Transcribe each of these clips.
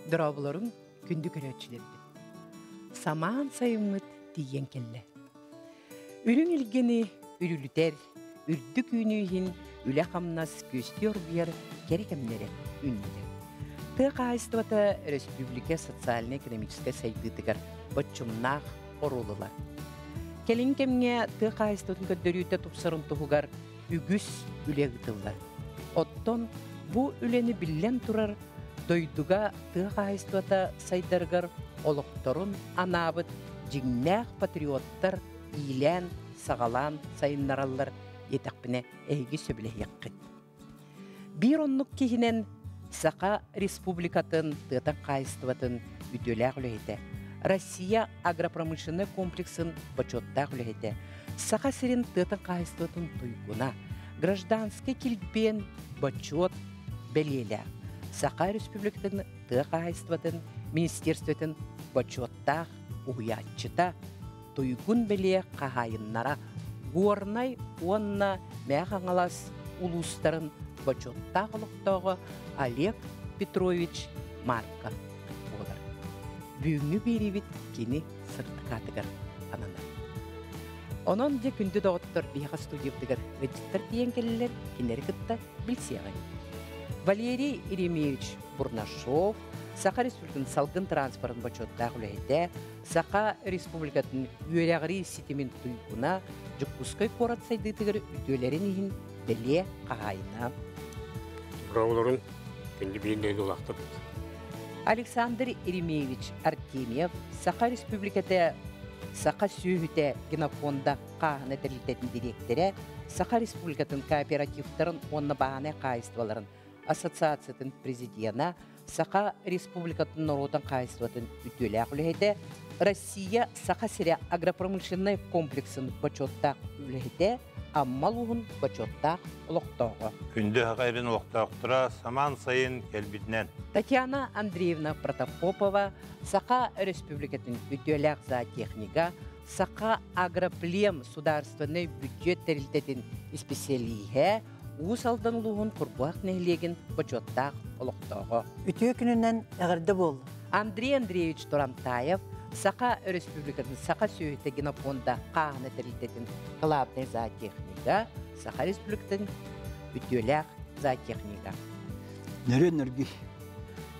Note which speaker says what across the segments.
Speaker 1: Дорооболоруҥ, күндү көрөөччүлэрбит. Самаан сайыммыт тиийэн кэллэ. Үрүҥ илгэни үрүлүтэр, үрдүк үүнүү иһин үлэ-хамнас күөстүү оргуйар кэрэ кэмнэрэ үүннүлэр. Тыа хаһаайыстыбата өрөспүүбүлүкэ социальнай-экономическай сайдыытыгар боччумнаах оруолу ылар. Кэлин кэмҥэ тыа хаһаайыстыбатын көрдөрүүтэ тупсарын туһугар үгүс үлэ ыытыллар. Оттон бу үлэни биллэн турар дойдуга тыа хаһаайыстыбата сайдарыгар олохторун анаабыт дьиҥнээх патриоттар иилээн-саҕалаан сайыннараллар диэтэхпинэ эһиги сөбүлэһиэххит. Биир оннук киһинэн Саха Республикатын тыатын хаһаайыстыбатын үтүөлээх үлэһитэ, Россия агропромышленнай комплексын бочуоттаах үлэһитэ, Саха сирин тыатын хаһаайыстыбатын туйгуна, гражданскай килбиэн бочуот бэлиэлээх, Саха Республикатын тыа хаһаайыстыбатын министерствотын бочуоттаах уһуйааччыта, туйгун бэлиэ хаһаайыннара Горнай уонна Мэҥэ Хаҥалас улуустарын бочуоттаах олохтооҕо Олег Петрович Марков буолар. Бүгүҥҥү биэриибит кини сырдык аатыгар ананар. Онон дьэ күндү доҕоттор биһиэхэ студиябытыгар ыалдьыттар тиийэн кэллилэр, кинилэри кытта билсиэҕиҥ. Валерий Еремеевич Бурнашов, Саха Республикатын салгын транспорын бочуоттаах үлэһитэ, Саха Республикатын үөрэҕирии ситимин туйгуна, Дьокуускай куорат сайдыытыгар үтүөлэрин иһин бэлиэ хаһаайына.
Speaker 2: Броулорун күндү биир дойдулаахтарбыт.
Speaker 1: Александр Еремеевич Артемьев, Саха Республиката Саха сүөһүтэ генофонда хааһына тэрилтэтин дириэктэрэ, Саха Республикатын кооперативтарын уонна бааһынай хаһаайыстыбаларын ассоциациятын президена, Саха Республикатын норуотун хаһаайыстыбатын үтүөлээх үлэһитэ, Россия Саха сирэ агропромышленнай комплексын бочуоттаах үлэһитэ, Амма улууһун бочуоттаах олохтооҕо.
Speaker 3: Күндү Саха олохтоохторо самаан сайын кэлбитинэн.
Speaker 1: Татьяна Андреевна Протопопова, Саха Республикатын үтүөлээх зоотехнига, Саха агроплем судаарыстыбаннай бүддьүөт тэрилтэтин исписэлииһэ, Уус Алдан улууһун Курбуһах нэһилиэгин бочуоттаах олохтооҕо.
Speaker 4: Үтүө күнүнэн эҕэрдэ буоллун.
Speaker 1: Андрей Андреевич Турантаев, Саха Өрөспүүбүлүкэтин Саха сүөһүтэ генопуонда хааһына тэрилтэтин главнай зоотехнига, Саха Республикатын үтүөлээх зоотехнига.
Speaker 5: Нөрүөн нөргүй.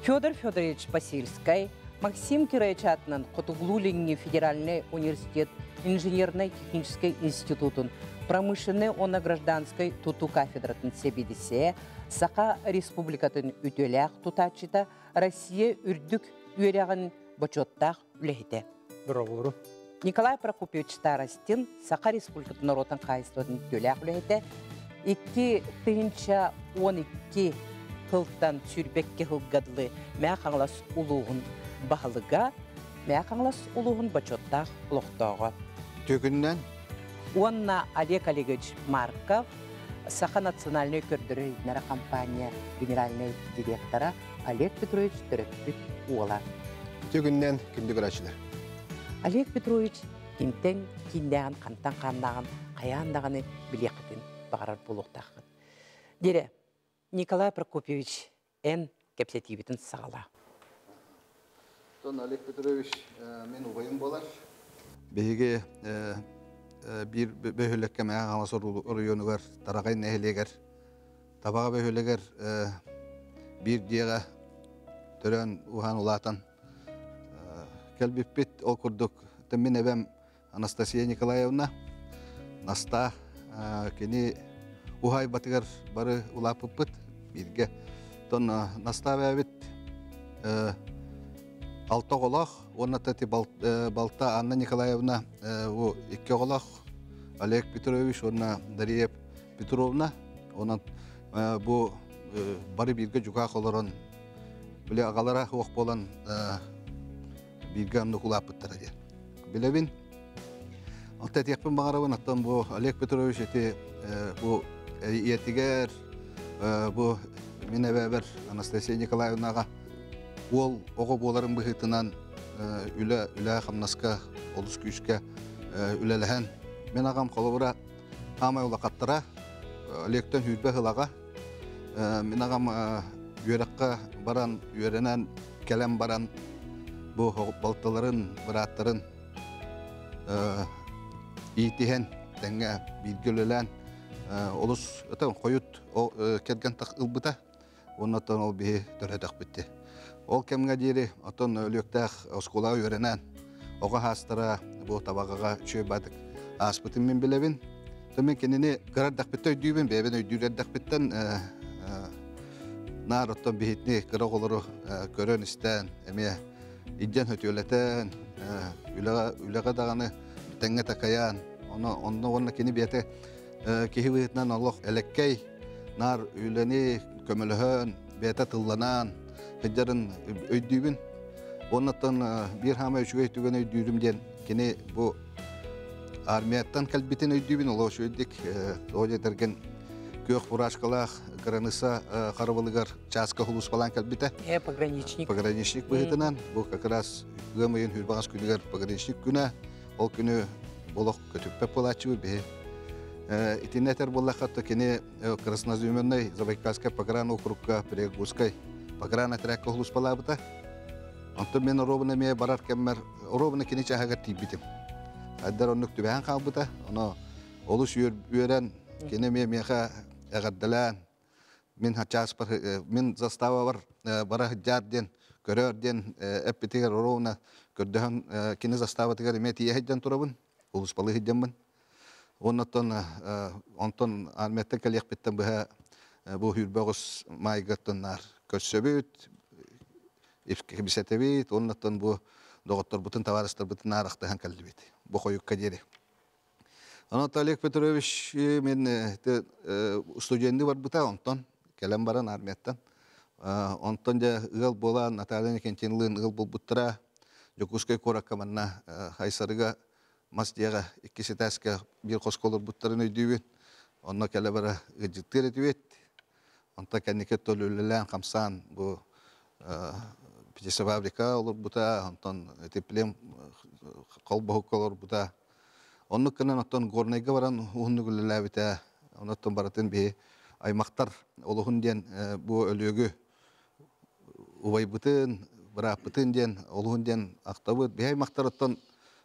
Speaker 1: Федор Федорович Посельскай, Максим Кирович аатынан Хотугулуу-Илиҥҥи федеральнай университет инженернай-техническэй институтун промышленнай уонна гражданскай тутуу кафедратын сэбиэдиссэйэ, Саха Республикатын үтүөлээх тутааччыта, Россия үрдүк үөрэҕин бочуоттаах үлэһитэ.
Speaker 2: Дорооболору.
Speaker 1: Николай Прокопьевич Старостин, Саха Республикатын норуотун хаһаайыстыбатын үтүөлээх үлэһитэ, 2012 сылтан сүүрбэккэ сылга дылы Мэҥэ Хаҥалас улууһун баһылыга, Мэҥэ Хаҥалас улууһун бочуоттаах олохтооҕо.
Speaker 6: Түкүннэн
Speaker 1: Уонна Олег Олегович Марков, Саха национальнай көрдөрөр-иһитиннэрэр компания генеральнай директора Олег Петрович төрөппүт уола.
Speaker 6: Түгүннэн күндү көрөөччүлэр.
Speaker 1: Олег Петрович кимтэн кииннээҕин, хантан хааннааҕын хайаан даҕаны билиэххитин баҕарар буолуохтааххыт. Дире, Николай Прокопьевич, эн кэпсэтиибитин саҕалаа.
Speaker 6: Тон Олег Петрович мин убайым буолар. Биһиги биир бөһүөлэккэ Мэҥэ Хаҥалас оройуонугар Тараҕай нэһилиэгэр Табаҕа бөһүөлэгэр биир дьиэҕэ төрөөн уһаан улаатан кэлбиппит. Ол курдук мин эбэм Анастасия Николаевна Настаа кини уһаайбатыгар бары улааппыппыт бииргэ. Оттон Настаа эбээбит алта оҕолоох уонна балта Анна Николаевна икки оҕолоох Олег Петрович уонна Дария Петровна онон бу бары бииргэ дьукаах олорон били аҕалара суох буолан бииргэ оннук улааппыттара диэн билэбин. Алта этиэхпин баҕарабын, оттон бу Олег Петрович ити бу ийэтигэр бу мин эбээбэр Анастасия Николаевнаҕа уол оҕо буоларын быһыытынан үлэ үлэ хамнаска олус күүскэ үлэлэһэн мин аҕам холобура Аамай улахаттара Олегтан сүүрбэ сылаҕа. Мин аҕам үөрэххэ баран үөрэнэн кэлэн баран бу балтыларын, бырааттарын иитиһэн тэҥҥэ бииргэ үлэлээн олус хойут кэргэн ылбыта. Оннуттан ол биһи төрөтөхпүттэ. Ол кэмҥэ диэри оттон өлүөктээх оскуолаҕа үөрэнэн оҕо хаастара бу табаҕаҕа үчүгэй баатык ааспытын мин билэбин. То мен кинини кыра эрдэхпиттэн өйдүүбүн, бэйэбин өйдүүр эрдэхпиттэн наар оттон биһитини кыра оҕолору көрөн-истэн эмиэ илдьэн хөтүөлэтэн үлэҕэ даҕаны тэҥҥэ такайан ону онно уонна кини бэйэтэ киһи быһыытынан олох элэккэй наар үлэни көмөлөһөн бэйэтэ тылланан сылдьарын өйдүүбүн уоннаттан биир хаамай үчүгэй түгэн өйдүүрүм диэн кини бу армияттан кэлбитин өйдүүбүн олох үчүгэйдик тоҕо диэтэргин күөх фуражкалаах кыраныысса харабылыгар чааска хулууспалаан кэлбитэ.
Speaker 1: Пограничник.
Speaker 6: Пограничник быһыытынан бу как раз ыам ыйын хүрбаҕас күнүгэр пограничник күнэ. Ол күнү олох көтүппэт буолааччыбыт биһи. Итиннэ этэр буоллахха то кини Краснознаменный Забайкальскай погран округка Приокутскай погран отрядка хулууспалаабыта. Онтон мен оруобуна эмиэ барар кэммэр оруобуна кини чааһыгар тиийбитим. Айдар оннук түбэһэн хаалбыта. Ону олус үөрэн кини эмиэ миэхэ эҕэрдэлээн мин чааспар мин заставабар бара сылдьаар диэн көрөөр диэн эппитигэр оруобуна көрдөһөн кини заставатыгар эмиэ тиийэ сылдьан турабын улууспалыы сылдьаммын Оннуттан онтон армияттан кэлиэхпиттэн быһа бу хүрбэҕис маайгаттан наар көрсөбүт, кэпсэтэбит, оннуттан бу доҕотторбутун, табаарыстарбытын наар ахтыһан кэллибит. Бу хойукка диэри. Онон Олег Петрович мен студенты барбыта онтон кэлэн баран армияттан. Онтон дьэ ыал буолан Наталья Никитинлыын ыал буолбуттара. Дьокуускай куоракка манна Хайсарыга мас дьиэҕэ иккис этээскэ биир хоско олорбуттарын өйдүүбүн. Онно кэлэ-бара ыалдьыттыыр этибит. Онтон кэнники үлэлээн хамсаан бу птицефабрика олорбута, онтон теплем холбоһукка олорбута. Оннук гынан оттон Горнайга баран уһуннук үлэлээбитэ. Онон барытын биһи аймахтар олуһун диэн бу өлүөгү убайбытын, бырааппытын диэн, олуһун диэн ахтабыт. Биһи аймахтарыттан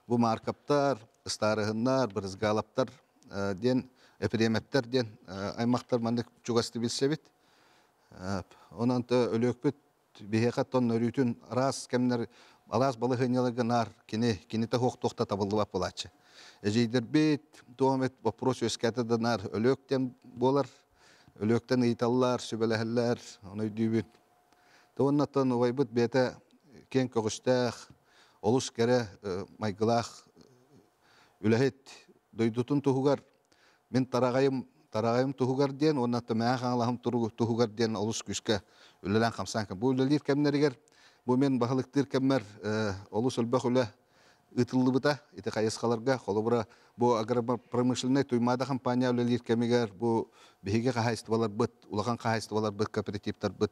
Speaker 6: бу Мааркаптар, Ыстаарыһыннар, Брызгалаптар диэн, Эпириэмэптэр диэн аймахтар маннык чугастыы билсэбит. Онон өлүөкпүт биһиэхэ тон өрүүтүн араас кэмнэр алаас балаһыанньаларга наар кини кинитэ суох туох да табыллыбат буолааччы. Эдьиийдэрбит туох эмит боппуруос үөскээтэ да наар өлүөк диэн буолар. Өлүөктэн ыйыталлар, сүбэлэһэллэр, ону өйдүүбүт. Уоннаттан убайбыт бэйэтэ киэҥ көҕүстээх, олус кэрэ майгылаах үлэһит дойдутун туһугар мин тараҕайым тараҕайым туһугар диэн уонна Мэҥэ Хаҥалаһым туһугар диэн олус күүскэ үлэлээн хамсаан бу үлэлиир кэмнэригэр бу мен баһылыктыыр кэммэр олус элбэх үлэ ыытыллыбыта ити хайысхаларга холобура бу агропромышленнай Туймаада компания үлэлиир кэмигэр бу биһиги хаһаайыстыбаларбыт улахан хаһаайыстыбаларбыт кооперативтарбыт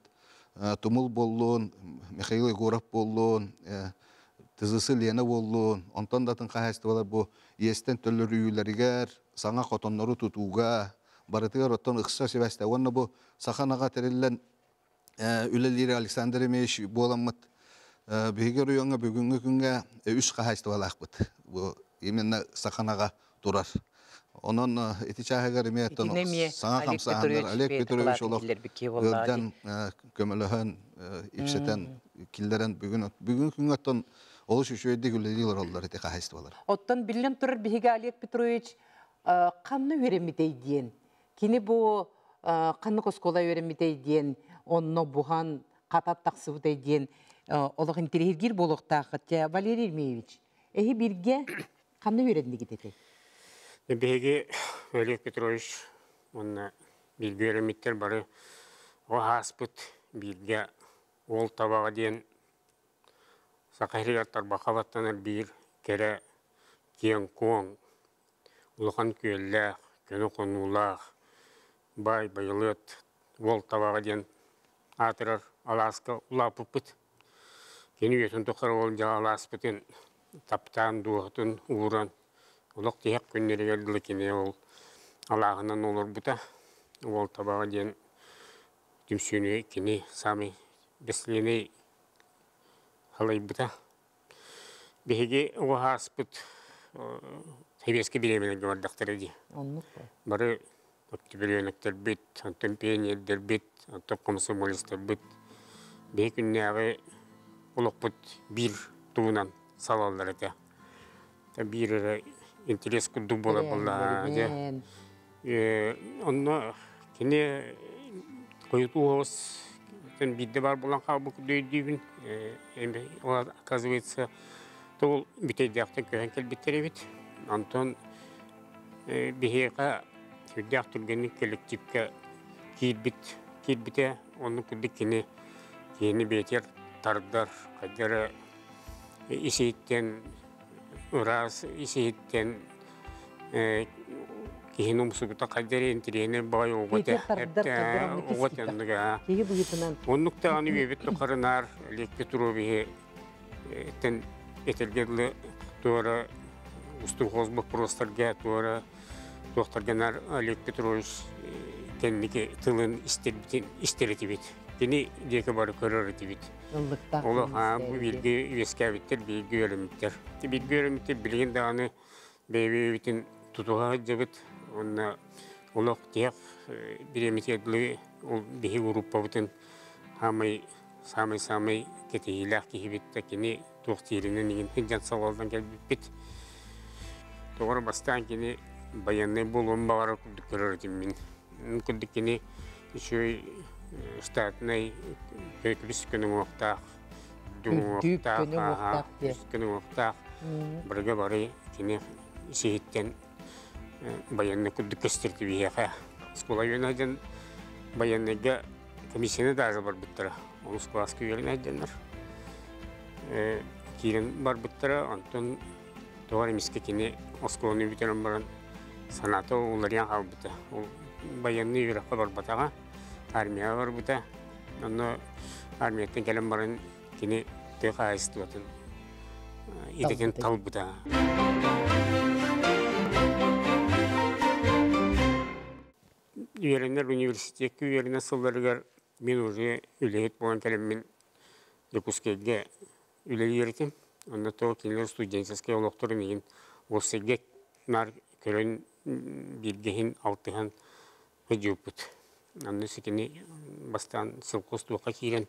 Speaker 6: Тумул буоллун Михаил Егоров буоллун ТЗС Лена буоллун онтон да атын хаһаайыстыбалар бу иэстэн төлөрүйүүлэригэр саҥа хотоннору тутууга барытыгар оттон ыкса сибээстээх уонна бу саха тэриллэн үлэлиир Александр Ильич буоламмыт биһиги оройуоҥҥа бүгүҥҥү күҥҥэ үс хаһаайыстыбалаахпыт. Бу именно Саханаҕа турар. Онон ити чааһыгар эмиэ саҥа хамсааһыннар Олег Петрович олох ыалдьан көмөлөһөн ипсэтэн киллэрэн бүгүн бүгүн күҥҥэ оттон олус үчүгэйдик үлэлии олороллор ити хаһаайыстыбалар.
Speaker 1: Оттон биллэн турар биһиги Олег Петрович ханна үөрэммитэй диэн Кини бу ханнык оскуола үөрэммитэй диэн, онно буһан хатат тахсыбытай диэн олох интэриэһиргиир буолуохтааххыт. Валерий Ермеевич, эһи бииргэ ханна үөрэннигит этэй?
Speaker 2: Биһиги Олег Петрович уонна бииргэ үөрэммиттэр бары оҕо ааспыт бииргэ уол табаҕа диэн Саха сиригэр тарбахха баттанар биир кэрэ киэҥ-куоҥ Улахан күөллээх, көнө хонуулаах, баай байылыат уол табаҕа диэн аатырар алааска улааппыппыт. Кини үйэтин тухары ол дьэ алааспытын таптаан дууһатын ууран олох тиһэх күннэригэр дылы кини ол алааһынан олорбута. Уол табаҕа диэн түмсүүнү кини саамай бэсилиэнэй. Халайбыта. Биһиги уһааспыт сэбиэскэй бириэмэлэргэ бардахтара дии.
Speaker 1: Оннук.
Speaker 2: Бары октябренектэрбит, онтон пионердэрбит, онтон комсомолецтарбыт биһи күннээҕи олохпут биир тугунан салаллар этэ. Биир эрэ интерес курдук буолар буоллаҕа. Онно кини хойутуу оҕус биирдэ баар буолан хаалбыт өйдүүбүн. Ол оказывается, ол бүтэйдээхтэн көһөн кэлбиттэр эбит. Онтон биһиэхэ сүрдээх түргэнник коллективка киирбит киирбитэ. Оннук курдук кини киһини бэйэтигэр тардар, хайдах эрэ ис-иһиттэн ыраас ис-иһиттэн киһини умсугута хайда эрэ интириэһинэй баҕайы оҕо этэ. Оҕо этэ оннуга.
Speaker 1: Киһи быһыытынан.
Speaker 2: Оннук даҕаны үйэбит тухарынаар Олег Петровиһы тэн этэргэ дылы туора устуохоз боппуруостарга туора туохтарга наар Олег Петрович кэнники тылын истэрбитин истэр этибит. Кини диэки бары көрөр этибит.
Speaker 1: Ыллыктаах.
Speaker 2: Олох бу бииргэ үөскээбиттэр, бииргэ үөрэммиттэр. Бииргэ үөрэммиттэр билигин даҕаны бэйэбитин тутуһа сылдьабыт уонна олох тиһэх бириэмэтигэр дылы ол биһи группабытын саамай саамай саамай кэтэһиилээх киһибит да кини туох дииринэн игин сылдьан салаллан кэлбиппит. Тоҕо бастаан кини байыаннай буолуон баҕарар курдук көрөр этим мин. Курдук кини үчүгэй штатнай көтүбүс күн уҥуохтаах
Speaker 1: уҥуохтаах
Speaker 2: күн уҥуохтаах барыга бары кини сиһиттэн байыаннай курдук көстөр биһиэхэ. Оскуола үөрэнэ байыаннайга комиссияны даже барбыттара. Онус кылааска үөрэнэ сылдьаннар киирэн барбыттара. Онтон тоҕо эмискэ кини оскуоланы бүтэрэн баран санаата уларыйан хаалбыта. Ол байыаннай үөрэххэ барбатаҕа, армияҕа барбыта. Онно армияттан кэлэн баран кини тыа хаһаайыстыбатын идэтин талбыта. Үөрэнэр университекка үөрэнэ сылларыгар мин уже үлэһит буолан кэлэммин Дьокуускайга үлэлиир этим. Онно то кинилэр студенческай олохторун иһин уопсайга наар көрөн бииргэһин алтыһан сылдьыбыппыт. Онно ситини бастаан селхоз туохха киирэн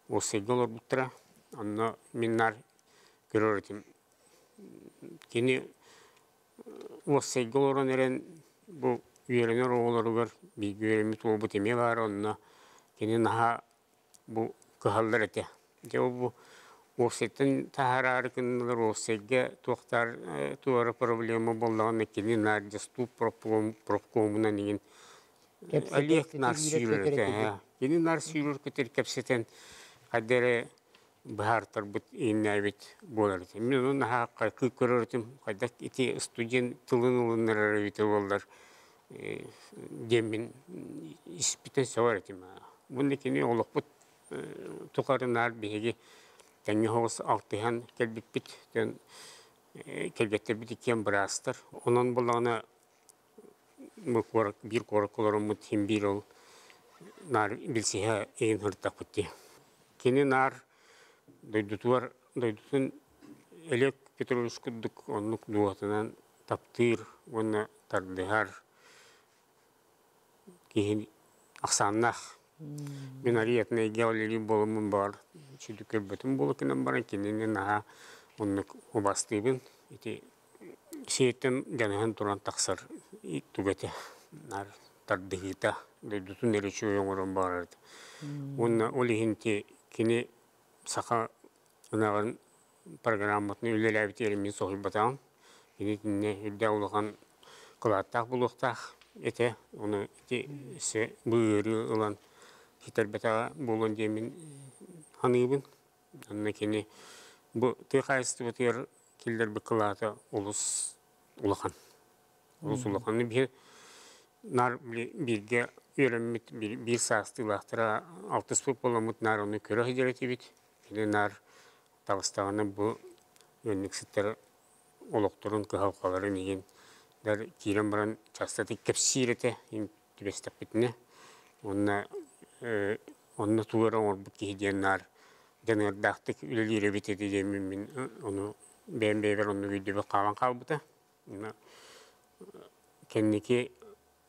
Speaker 2: уопсайга олорбуттара. Онно мин наар көрөр этим. Кини уопсайга олорон эрэн бу үөрэнэр оҕолоругар бииргэ үөрэммит уолбут эмиэ баара. Онно кини наһаа бу кыһаллар этэ. Дьэ ол бу уопсайтан таһаараары гыннылар уопсайга туохтаар туора проблема буоллаҕына кини наар дьастуу профкомунан иҥин Олег наар сүүрэр этэ. Кини наар сүүрэр көтөр кэпсэтэн хайда эрэ быһаартарбыт ииннээбит буолар этэ. Мин ону наһаа кыы көрөр этим. Хайдах ити студент тылын ылыннарар эбитэ буоллар диэммин испитэн сөҕөр этим. Бу кини олохпут тухары наар биһиги тэҥҥэ соҕус алтыһан кэлбиппит. Кэлгэттэрбит иккиэн быраастар. Онон буоллаҕына бу куорат биир куоракка олороммут син биир ол наар билсиһэ иһин сырыттахпыт дии. Кини наар дойдутугар дойдутун Олег Петрович курдук оннук дууһатынан таптыыр уонна тардыһар киһи ахсааннаах. Мин арыйатын эйгэҕэ үлэлиир буоламмын баҕар сүдү көрбөтүм буола гынан баран кинини наһаа оннук убаастыыбын. Ити сиэттэн дьаныһан туран тахсар туга этэ наар тардыһыыта дойдутун эрэ үчүгэй оҥорон баҕарар этэ. Уонна ол иһин ити кини саха ынаҕын программатын үлэлээбитигэр мин соһуйбатаҕым. Кини итиннэ үрдээх улахан кылааттаах буолуохтаах этэ. Ону ити өссө бу ыарыы ылан ситэрбэтэҕэ буолуон диэммин саныыбын. Онно кини бу тыа хаһаайыстыбатыгар киллэрбит кылаата олус улахан. Олус улахан. Биһи наар бииргэ үөрэммит биир саастыылаахтара алтыспыт буоламмыт наар ону көрө сылдьар этибит. Кини наар таҕыстаҕына бу ыанньыксыттар олохторун кыһалҕаларын иһин киирэн баран частатык кэпсиир этэ түбэстэхпитинэ. Уонна онно тугу эрэ оҥорбут киһи диэн наар Дьаныардаахтык үлэлиир эбит этэ диэммин мин ону бэйэм бэйэбэр оннук өйдөбүл хаалан хаалбыта. Кэнники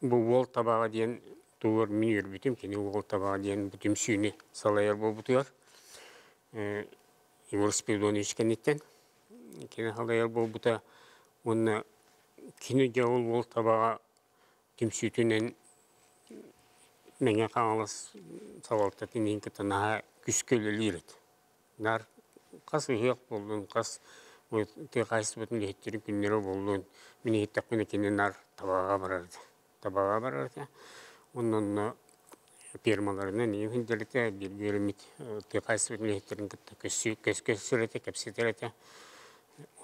Speaker 2: бу уол табаҕа диэн тугар мин үөрбүтүм, кини уол табаҕа диэн бу түмсүүнү салайар буолбутугар Егор Спиридонович кэнниттэн кини салайар буолбута уонна кини дьэ ол уол табаҕа түмсүүтүнэн Мэҥэ Хаҥалас салалтатын иһин кытта наһаа күүскэ үлэлиир этэ. Наар хас ыһыах буоллун, хас тыа хаһаайыстыбатын үлэһиттэрин күннэрэ буоллун, мин иһиттэхпинэ кини наар табаҕа барар этэ. Табаҕа барар этэ. Уонна онно фермаларынан ийэм сылдьар этэ, бииргэ үөрэммит тыа хаһаайыстыбатын үлэһиттэрин кытта көссөр этэ, кэпсэтэр этэ.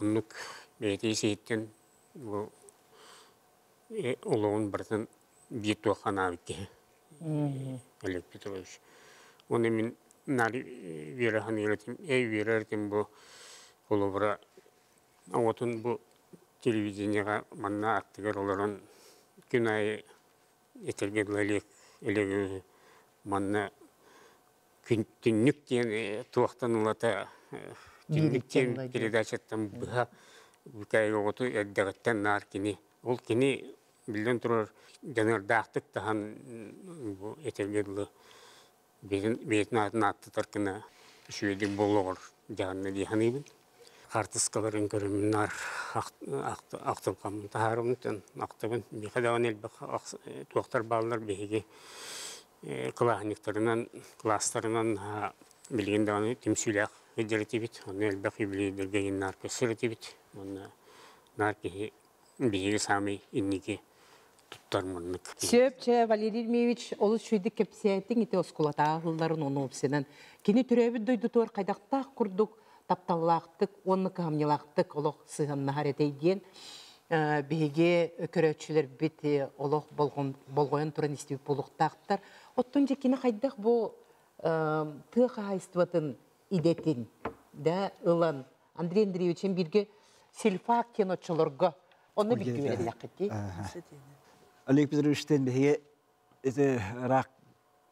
Speaker 2: Оннук бэйэтэ ис-иһиттэн бу олоҕун барытын биир туохха анаабыт киһи Олег Петрович. Уонна мин наар үөрэ саныыр этим, үөрэр этим бу холобура оҕотун бу телевидениеҕа манна аттыгар олорон күн аайы этэргэ дылы Олег Олегович манна күн түннүк диэн туохтан ылата түннүк диэн передачаттан быһа бүтэйик оҕоту эрдэҕиттэн наар кини ол кини биллэн турар дьаныардаахтык таһан бу этэргэ дылы бэйэтин аатын ааттатар гына үчүгэйдик буолуоҕар дьаһанна дии саныыбын. Хаартыскаларын көрөммүн наар ахтылҕаммын таһаарабын ахтабын. Миэхэ даҕаны элбэх туохтар бааллар биһиги кылааһынньыктарынан, кылаастарынан билигин даҕаны түмсүүлээх сылдьар этибит. Онно элбэх юбилейдарга наар көрсөр этибит. Уонна наар киһи биһиги саамай инники туттар маннык.
Speaker 1: Сөп, чэ, Валерий Ильмеевич, олус үчүгэйдик кэпсээтиҥ ити оскуолатааҕы сылларын уонна уопсайынан кини төрөөбүт дойдутугар хайдахтаах курдук тапталлаахтык уонна кыһамньылаахтык олох сыһыаннаһар этэй диэн биһиги көрөөччүлэрбит олох болҕойон туран истибит буолуохтаахтар. Оттон дьэ кини хайдах бу тыа хаһаайыстыбатын идэтин да ылан Андрей Андреевичем бииргэ сильфак диэн оччолорго онно бииргэ үөрэннэххит дии.
Speaker 5: Олег Петровичтен биһиги ити ыраах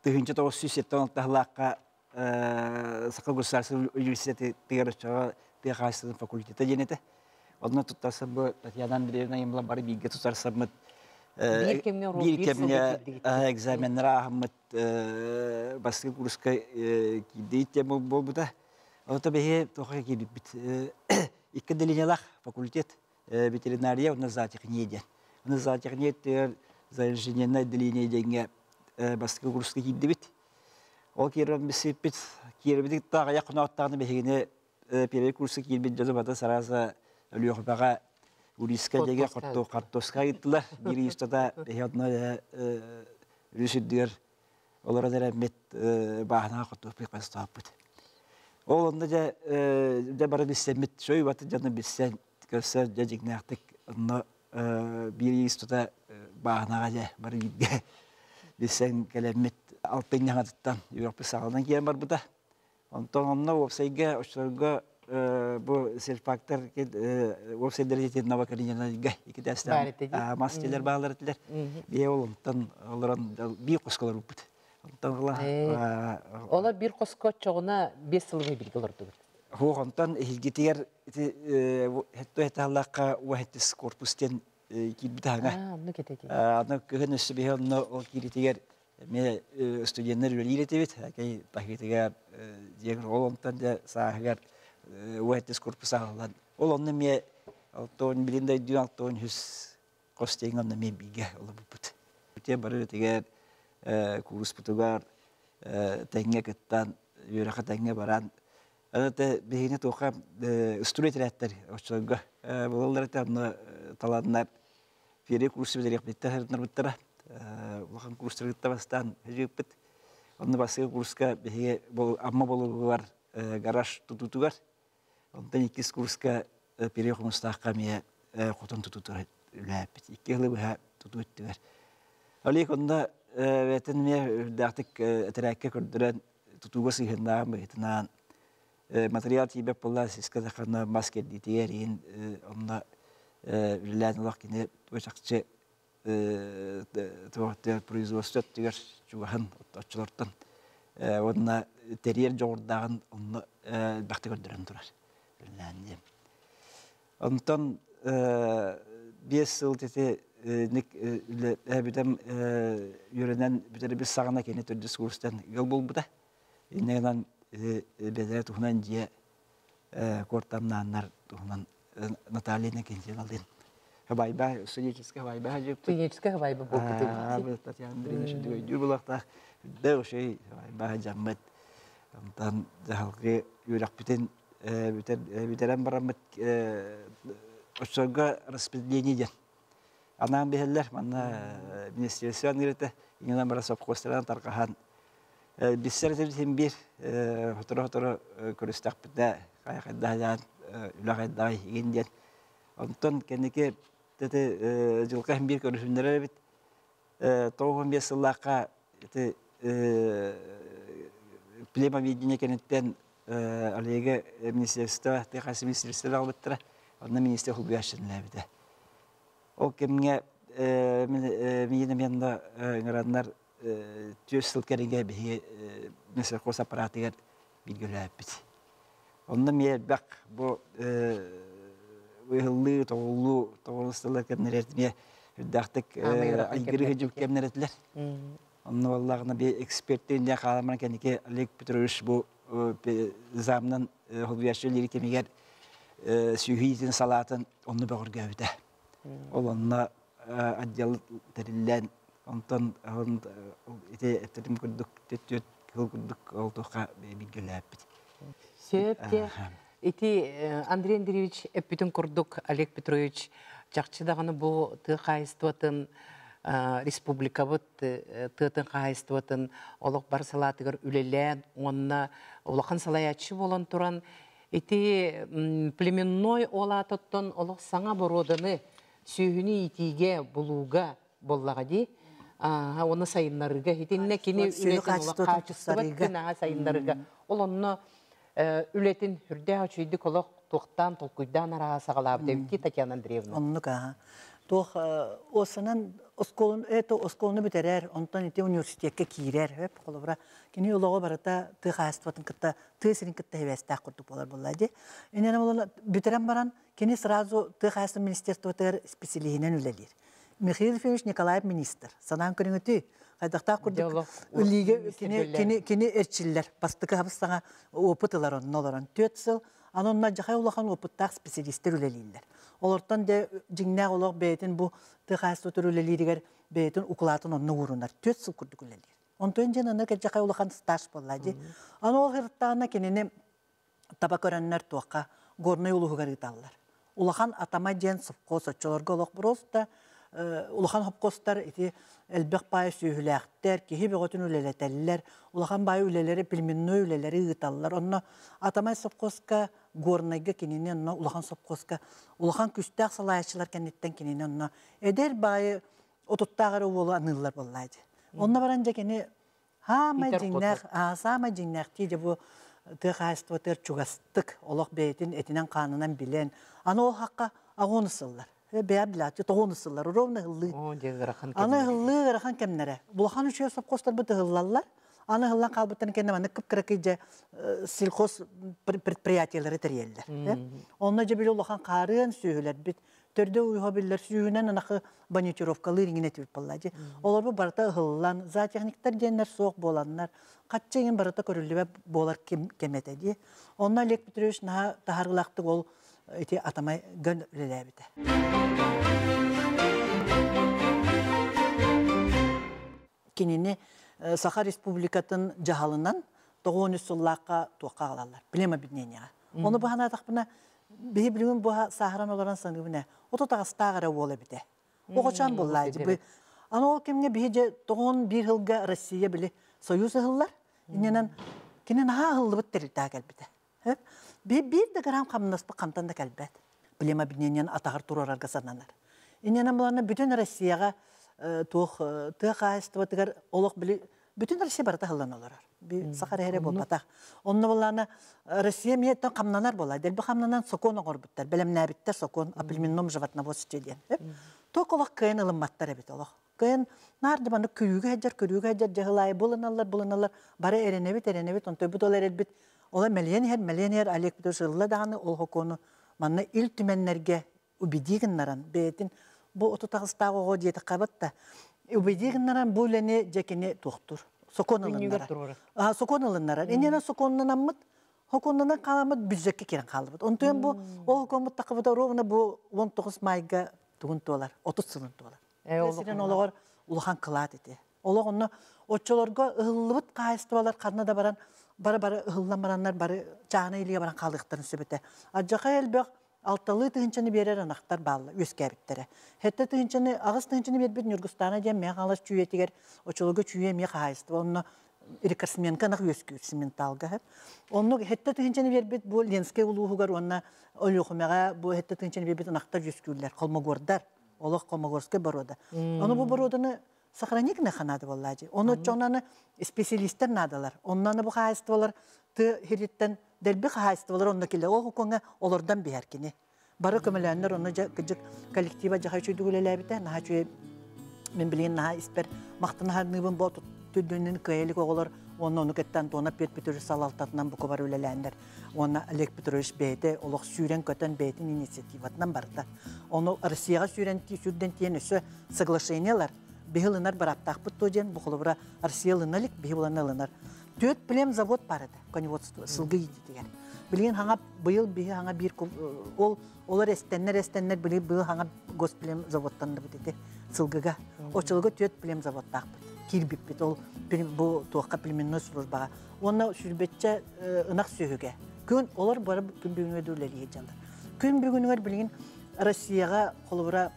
Speaker 5: 1976 сыллаахха Саха государственный университетыгар оччоҕо тыа хаһаайыстыбатын факультета диэн этэ. Онно туттарсаммыт Татьяна Андреевна Емла бары бииргэ тутарсаммыт
Speaker 1: биир кэмҥэ
Speaker 5: биир кэмҥэ экзаменнары ааһаммыт бастакы курска киирдии тема буолбута. Онто биһи туохха киирбиппит икки отделениелаах факультет ветеринария уонна зоотехния диэн. Аны зоотехния өттүгэр зооинженерное отделение диэҥҥэ бастакы курска киирдибит. Ол киирэн билсиппит, киирбитик аҕыйах хоноттаҕына биһигини первый курска киирбит дьону бата сразу Өлүөхүмэҕэ Уриска диэги хортуоска ыыттылар. Биир устата биһи онно өрүс үрдүгэр олорон эрэммит бааһынаҕа хортуоппуй хастааппыт. Ол онно дьэ дьэ бары билсэммит, шөй баты дьону билсэн, көрсөн дьэ дьиҥнээхтик онно биир устата бааһынаҕа дьэ бары бииргэ билсэн кэлэммит алтынньы хаҥатыттан үөрэхпит саҕаланан киирэн барбыта. Онтон онно уопсайга оччолорго бу сельфактор уопсайдар ити Новокалининайга икки тээстээх мас дьиэлэр бааллар этилэр. Бие ол онтон олорон биир хоско олорбуппут. Онтон ыла
Speaker 1: Олор биир хоско оччоҕуна 5 сылы бирге олордугут.
Speaker 5: Хуох онтон иһилгитигэр ити хетто уэхеттис корпус диэн киирбит аһаҥа. Аны кыһын өссө биһи онно ол кииритигэр Эмиэ студеннар үлэлиир этибит. Кэй таһыытыгар дьиэ ол онтон дьэ сааһыгар уэттис корпус аҕаллан. Ол онно эмиэ алтон билин да өйдүүн алтон үс хос диэн онно эмиэ бииргэ олорбуппут. Үтүө бары өтүгэр кууруспутугар тэҥҥэ кыттан, үөрэххэ тэҥҥэ баран это биһигини туохха устуруй этэрээттэр оччолорго буолаллар этэ онно таланнар Первый курс бүтэриэхпиттэн сырытынарбыттара. Улахан курстары кытта бастаан сылдьыбыппыт. Онно бастакы курска биһиги Амма Болугугар гараж тутуутугар, онтон иккис курска Первый Хомустаахха эмиэ хотон тутуутугар үлэлээппит. Икки сылы быһа тутуу өттүгэр. Олег онно бэйэтин эмиэ үрдээхтик этэрээккэ көрдөрөн тутууга сыһыаннааҕын быһыытынан материал тиийбэт буолла сиска сахана мас кэрдиитигэр иһин онно үлэлээн олох кини чахчы производство өттүгэр чугаһын оччолортон уонна Терьер жоҕурдааҕын онно элбэхтик көрдөрөн турар. Үлэлээн Онтон 5 сыл тити ник бүтэн үөрэнэн бүтэрбит саҕана кини төрдүс курстан ыал буолбута. Иннинэн бэдэрэ туһунан дьиэ куортамнааннар туһунан Наталья Иннокентьевналыын Хабайба студенческая хабайба хажыппыт.
Speaker 1: Студенческая хабайба буолбут.
Speaker 5: Татьяна Андреевна шүдүгөйдүүр булахтаах үрдэ ошой хабайба жаммыт. Онтон дьаһалгы үөрэхпитин бүтэрэн бараммыт оччолорго распределение диэн анаан биһэллэр. Манна министерство ангырыта иҥэнэн бара совхозтарынан тарҕаһан биссэр этибитин биир сотору-сотору көрүстэхпитинэ хайдах үлэ хайдаҕый игин диэн. Онтон кэнники ити дьылҕа иһин биир көрүһүннэрэр эбит. 95 сыллаахха ити племоведение кэнниттэн Олега министерство, тыа министерство аҕалбыттара. Онно министр хулгуйааччынлаабыта. Ол кэмҥэ миин эмиэ ыҥыраннар 4 сыл кэриҥэ биһиги Минсельхоз аппаратыгар бииргэ үлэлээбиппит. Онно эмиэ элбэх бу ыһыллыы, тоҕуллуу, тоҕулусталар кэмнэрэ эмиэ үрдээхтик айгырыы дьыл кэмнэр этилэр. Онно буоллаҕына би эксперттэрин диэн хаалан кэнники Олег Петрович бу замнан холбуйааччы үлэлиир кэмигэр сүүһүйүүтүн салаатын онно бөҕөргөөбүтэ. Ол онно отдел тэриллэн, онтон ити этэрим курдук түөрт кыл курдук ол туохха бииргэлээппит.
Speaker 1: Сөп Ити Андрей Андреевич эппитин курдук Олег Петрович чахчы даҕаны бу тыа хаһаайыстыбатын республикабыт тыатын хаһаайыстыбатын олох бар салаатыгар үлэлээн уонна улахан салайааччы буолан туран ити племенной олаатыттан олох саҥа боруоданы сүөһүнү иитиигэ булууга буоллаҕа дии уонна сайыннарыыга итиннэ кини үлэтин олох хаачыстыбатын сайыннарыыга ол онно үлэтин үрдээх үчүйдүк олох туохтаан толкуйдаан араа саҕалаабыт эбит Татьяна Андреевна.
Speaker 4: Оннук аха. Туох осынан осколун это осколуну бүтэрэр, онтон ити университетка киирэр, хөп холобура кини олоҕо барыта тыа хаһаайыстыбатын кытта тыа сирин кытта хибээстээх курдук буолар буолла дии. Иннинэ буолан бүтэрэн баран кини сразу тыа хаһаайыстыбатын министерствотыгар специалиһинэн үлэлиир. Михаил Ефимович Николаев министр. Санаан көрүҥүтүй, хайдахтаах курдук үлиигэ кини, кини, кини эрчиллэр. Бастакы хабыс саҥа опыт ылар онно олорон. 4 сыл, аны онно дьахай улахан опыттаах специалистер үлэлииллэр. Олортон де дьиҥнээх олох бэйэтин бу тыа хаһаайыстыбатыгар үлэлииригэр бэйэтин укулаатын онно уурунар. 4 сыл курдук үлэлиир. Онтон дьэн аны кэрдьэхэй улахан стаж буолла дии. Аны ол ырыттаҕына кинини таба көрөннөр туохха Горнай улууһугар ыыталлар. Улахан Атама диэн совхоз оччолорго олох просто улахан хопкостар ити элбэх баай сүөһүлээхтэр, киһи бөҕөтүн үлэлэтэллэр, улахан баай үлэлэри, племенной үлэлэри ыыталлар. Онно Атамай совхозка Горнайга кинини онно улахан совхозка улахан күстээх салайааччылар кэнниттэн кинини онно эдэр баайы отуттаах эрэ уолу аныыллар буоллаа дии. Онно баран дьэ кини хаамай дьиҥнээх, саамай дьиҥнээхтии дьэ бу тыа хаһаайыстыбатыгар чугастык олох бэйэтин этинэн-хаанынан билэн, аны ол хакка аҕуон ысыллар. Бэйэ билээччи тоҕуон ысыллар, ровно ыһыллыы. Аны ыһыллыы ыарахан кэмнэрэ. Улахан үчүгэй совхозтарбыт ыһыллаллар. Аны ыһыллан хаалбыттарын кэннэ маннык кып-кыракый дьэ сельхоз предприятиелары тэрийэллэр. Онно дьэ били улахан хаарыан сүөһүлэрбит төрдө уйуһа биллэр сүүһүнэн ынахы бонитировкалыыр иҥин этибит буолла дии. Олорбу барыта ыһыллан, зоотехниктар диэннэр суох буоланнар, хаччы иҥин барыта көрүллүбэт буолар ким кэмэтэ дии. Онно Олег Петрович наһаа таһаарыылаахтык ол ити атамай гөн үлэлээбитэ. Кинини Саха Республикатын дьаһалынан 93 сыллаахха туохха аҕалаллар племобъединениеҕа. Ону баһанаатахпына биһи билигин бу сааһыран олорон саныыбын ээ 38-таах эрэ уол эбитэ. Оҕочоон буоллаа дьи. Аны ол кэмҥэ биһи дьэ 91 сылга Россия били Союз ыһыллар. Иннинэн кини наһаа ыһыллыбыт тэрилтэҕэ кэлбитэ. Биир да грамм хамнаспыт хантан да кэлбэт. Племобъединениен атаҕар туруорарга сананар. Иннинэн буланна бүтүн Россияҕа туох тыа хаһаайыстыбатыгар олох били бүтүн Россия барыта ыһыллан олорор. Саха эрэ буолбатах. Онно буллаана Россия эмиэ хамнанар буолла. Дэлби хамнанан сокуон оҥорбуттар, бэлэмнээбиттэр сокуон о племенном животноводстве диэн. Туох олох кыайан ылымматтар эбит олох. Кыйын наар маннык көрүүгэ сылдьар, көрүүгэ сылдьар дьаһылаайы булыналлар, булыналлар, бары эрэнэбит, эрэнэбит, онтон бут ол эрэлбит ола мэлийэн иһэр, мэлийэн иһэр. Олег Петрович ылла даҕаны ол хокуону манна Ил Түмэннэргэ убедии гыннаран, бэйэтин бу 38-таах оҕо диэтэххэ батта, убедии гыннаран бу үлэни дьэ кини туохтур. Сокуон ылыннарар. Сокуон ылыннарар. Иннинэ сокуоннанаммыт, хокуоннанан хааламмыт бюджекке киирэн хаалбыт. Онтон бу ол хокуоммут тахыбыта ровно бу 19 майга тугун туолар, 30 сылын туолар. Сирин олоҕор улахан кылаат ити. Олох онно оччолорго ыһыллыбыт хаһаайыстыбалар ханна да баран бары-бары ыһыллан бараннар бары чаана илигэ баран хаалыахтарын сөбүтэ. Адьаха элбэх алталыы тыһынчаны биэрэр ынахтар баалла үөскээбиттэрэ. 7 тыһынчаны, 8 тыһынчаны биэрбит Ньургустаана диэн Мэҥэ Хаҥалас Чүүйэтигэр оччолорго Чүүйэ эмиэ хаһаайыстыба онно рекордсменка ынах үөскүүр цементалга. Оннук 7 тыһынчаны биэрбит бу Ленскэй улууһугар уонна Өлүөхүмэҕэ бу 7 тыһынчаны биэрбит ынахтар үөскүүллэр, холмогордар. Олох холмогорскай боруода. Ону бу боруоданы сохранить ханаады буоллаажы. Ону чонаны специалисттер наадалар. Оннаны бу хаһаайыстыбалар тыа хириттен дэлби хаһаайыстыбалар онно киле ол хукуҥа олордан биһэр кини. Бары көмөлөөннөр онно жа кыжык коллектива жаха чүйдүг үлэлээбитэ наха чүйэ мен билигин наха испер мактана харныбын бу түрдүнүн кыайылык оҕолор уонна ону кытта Антонов Петр Петрович салалтатынан бука бар үлэлээннэр. Уонна Олег Петрович бэйэтэ олох сүүрэн көтөн бэйэтин инициативатынан барда. Ону Россияҕа сүүрэн сүүрдэн тиэн өссө соглашениялар биһи ылынар бараптаахпыт туо диэн бу холобура Россия ылына илик биһи булан ылынар. Түөрт племзавод бар этэ коневодство сылгы иитиитигэр. Билигин хаҥа быйыл биһи хаҥа биир ол олор эстэннэр эстэннэр били быйыл хаҥа госплемзаводтанныбыт ити сылгыга. Оччолорго түөрт племзаводтаахпыт. Киирбиппит ол бу туохха племенной службаҕа. Уонна сүүрбэччэ ынах сүөһүгэ. Күн олор бары күн бүгүнүгэр да үлэлии сылдьаллар. Күн бүгүнүгэр билигин Россияҕа холобура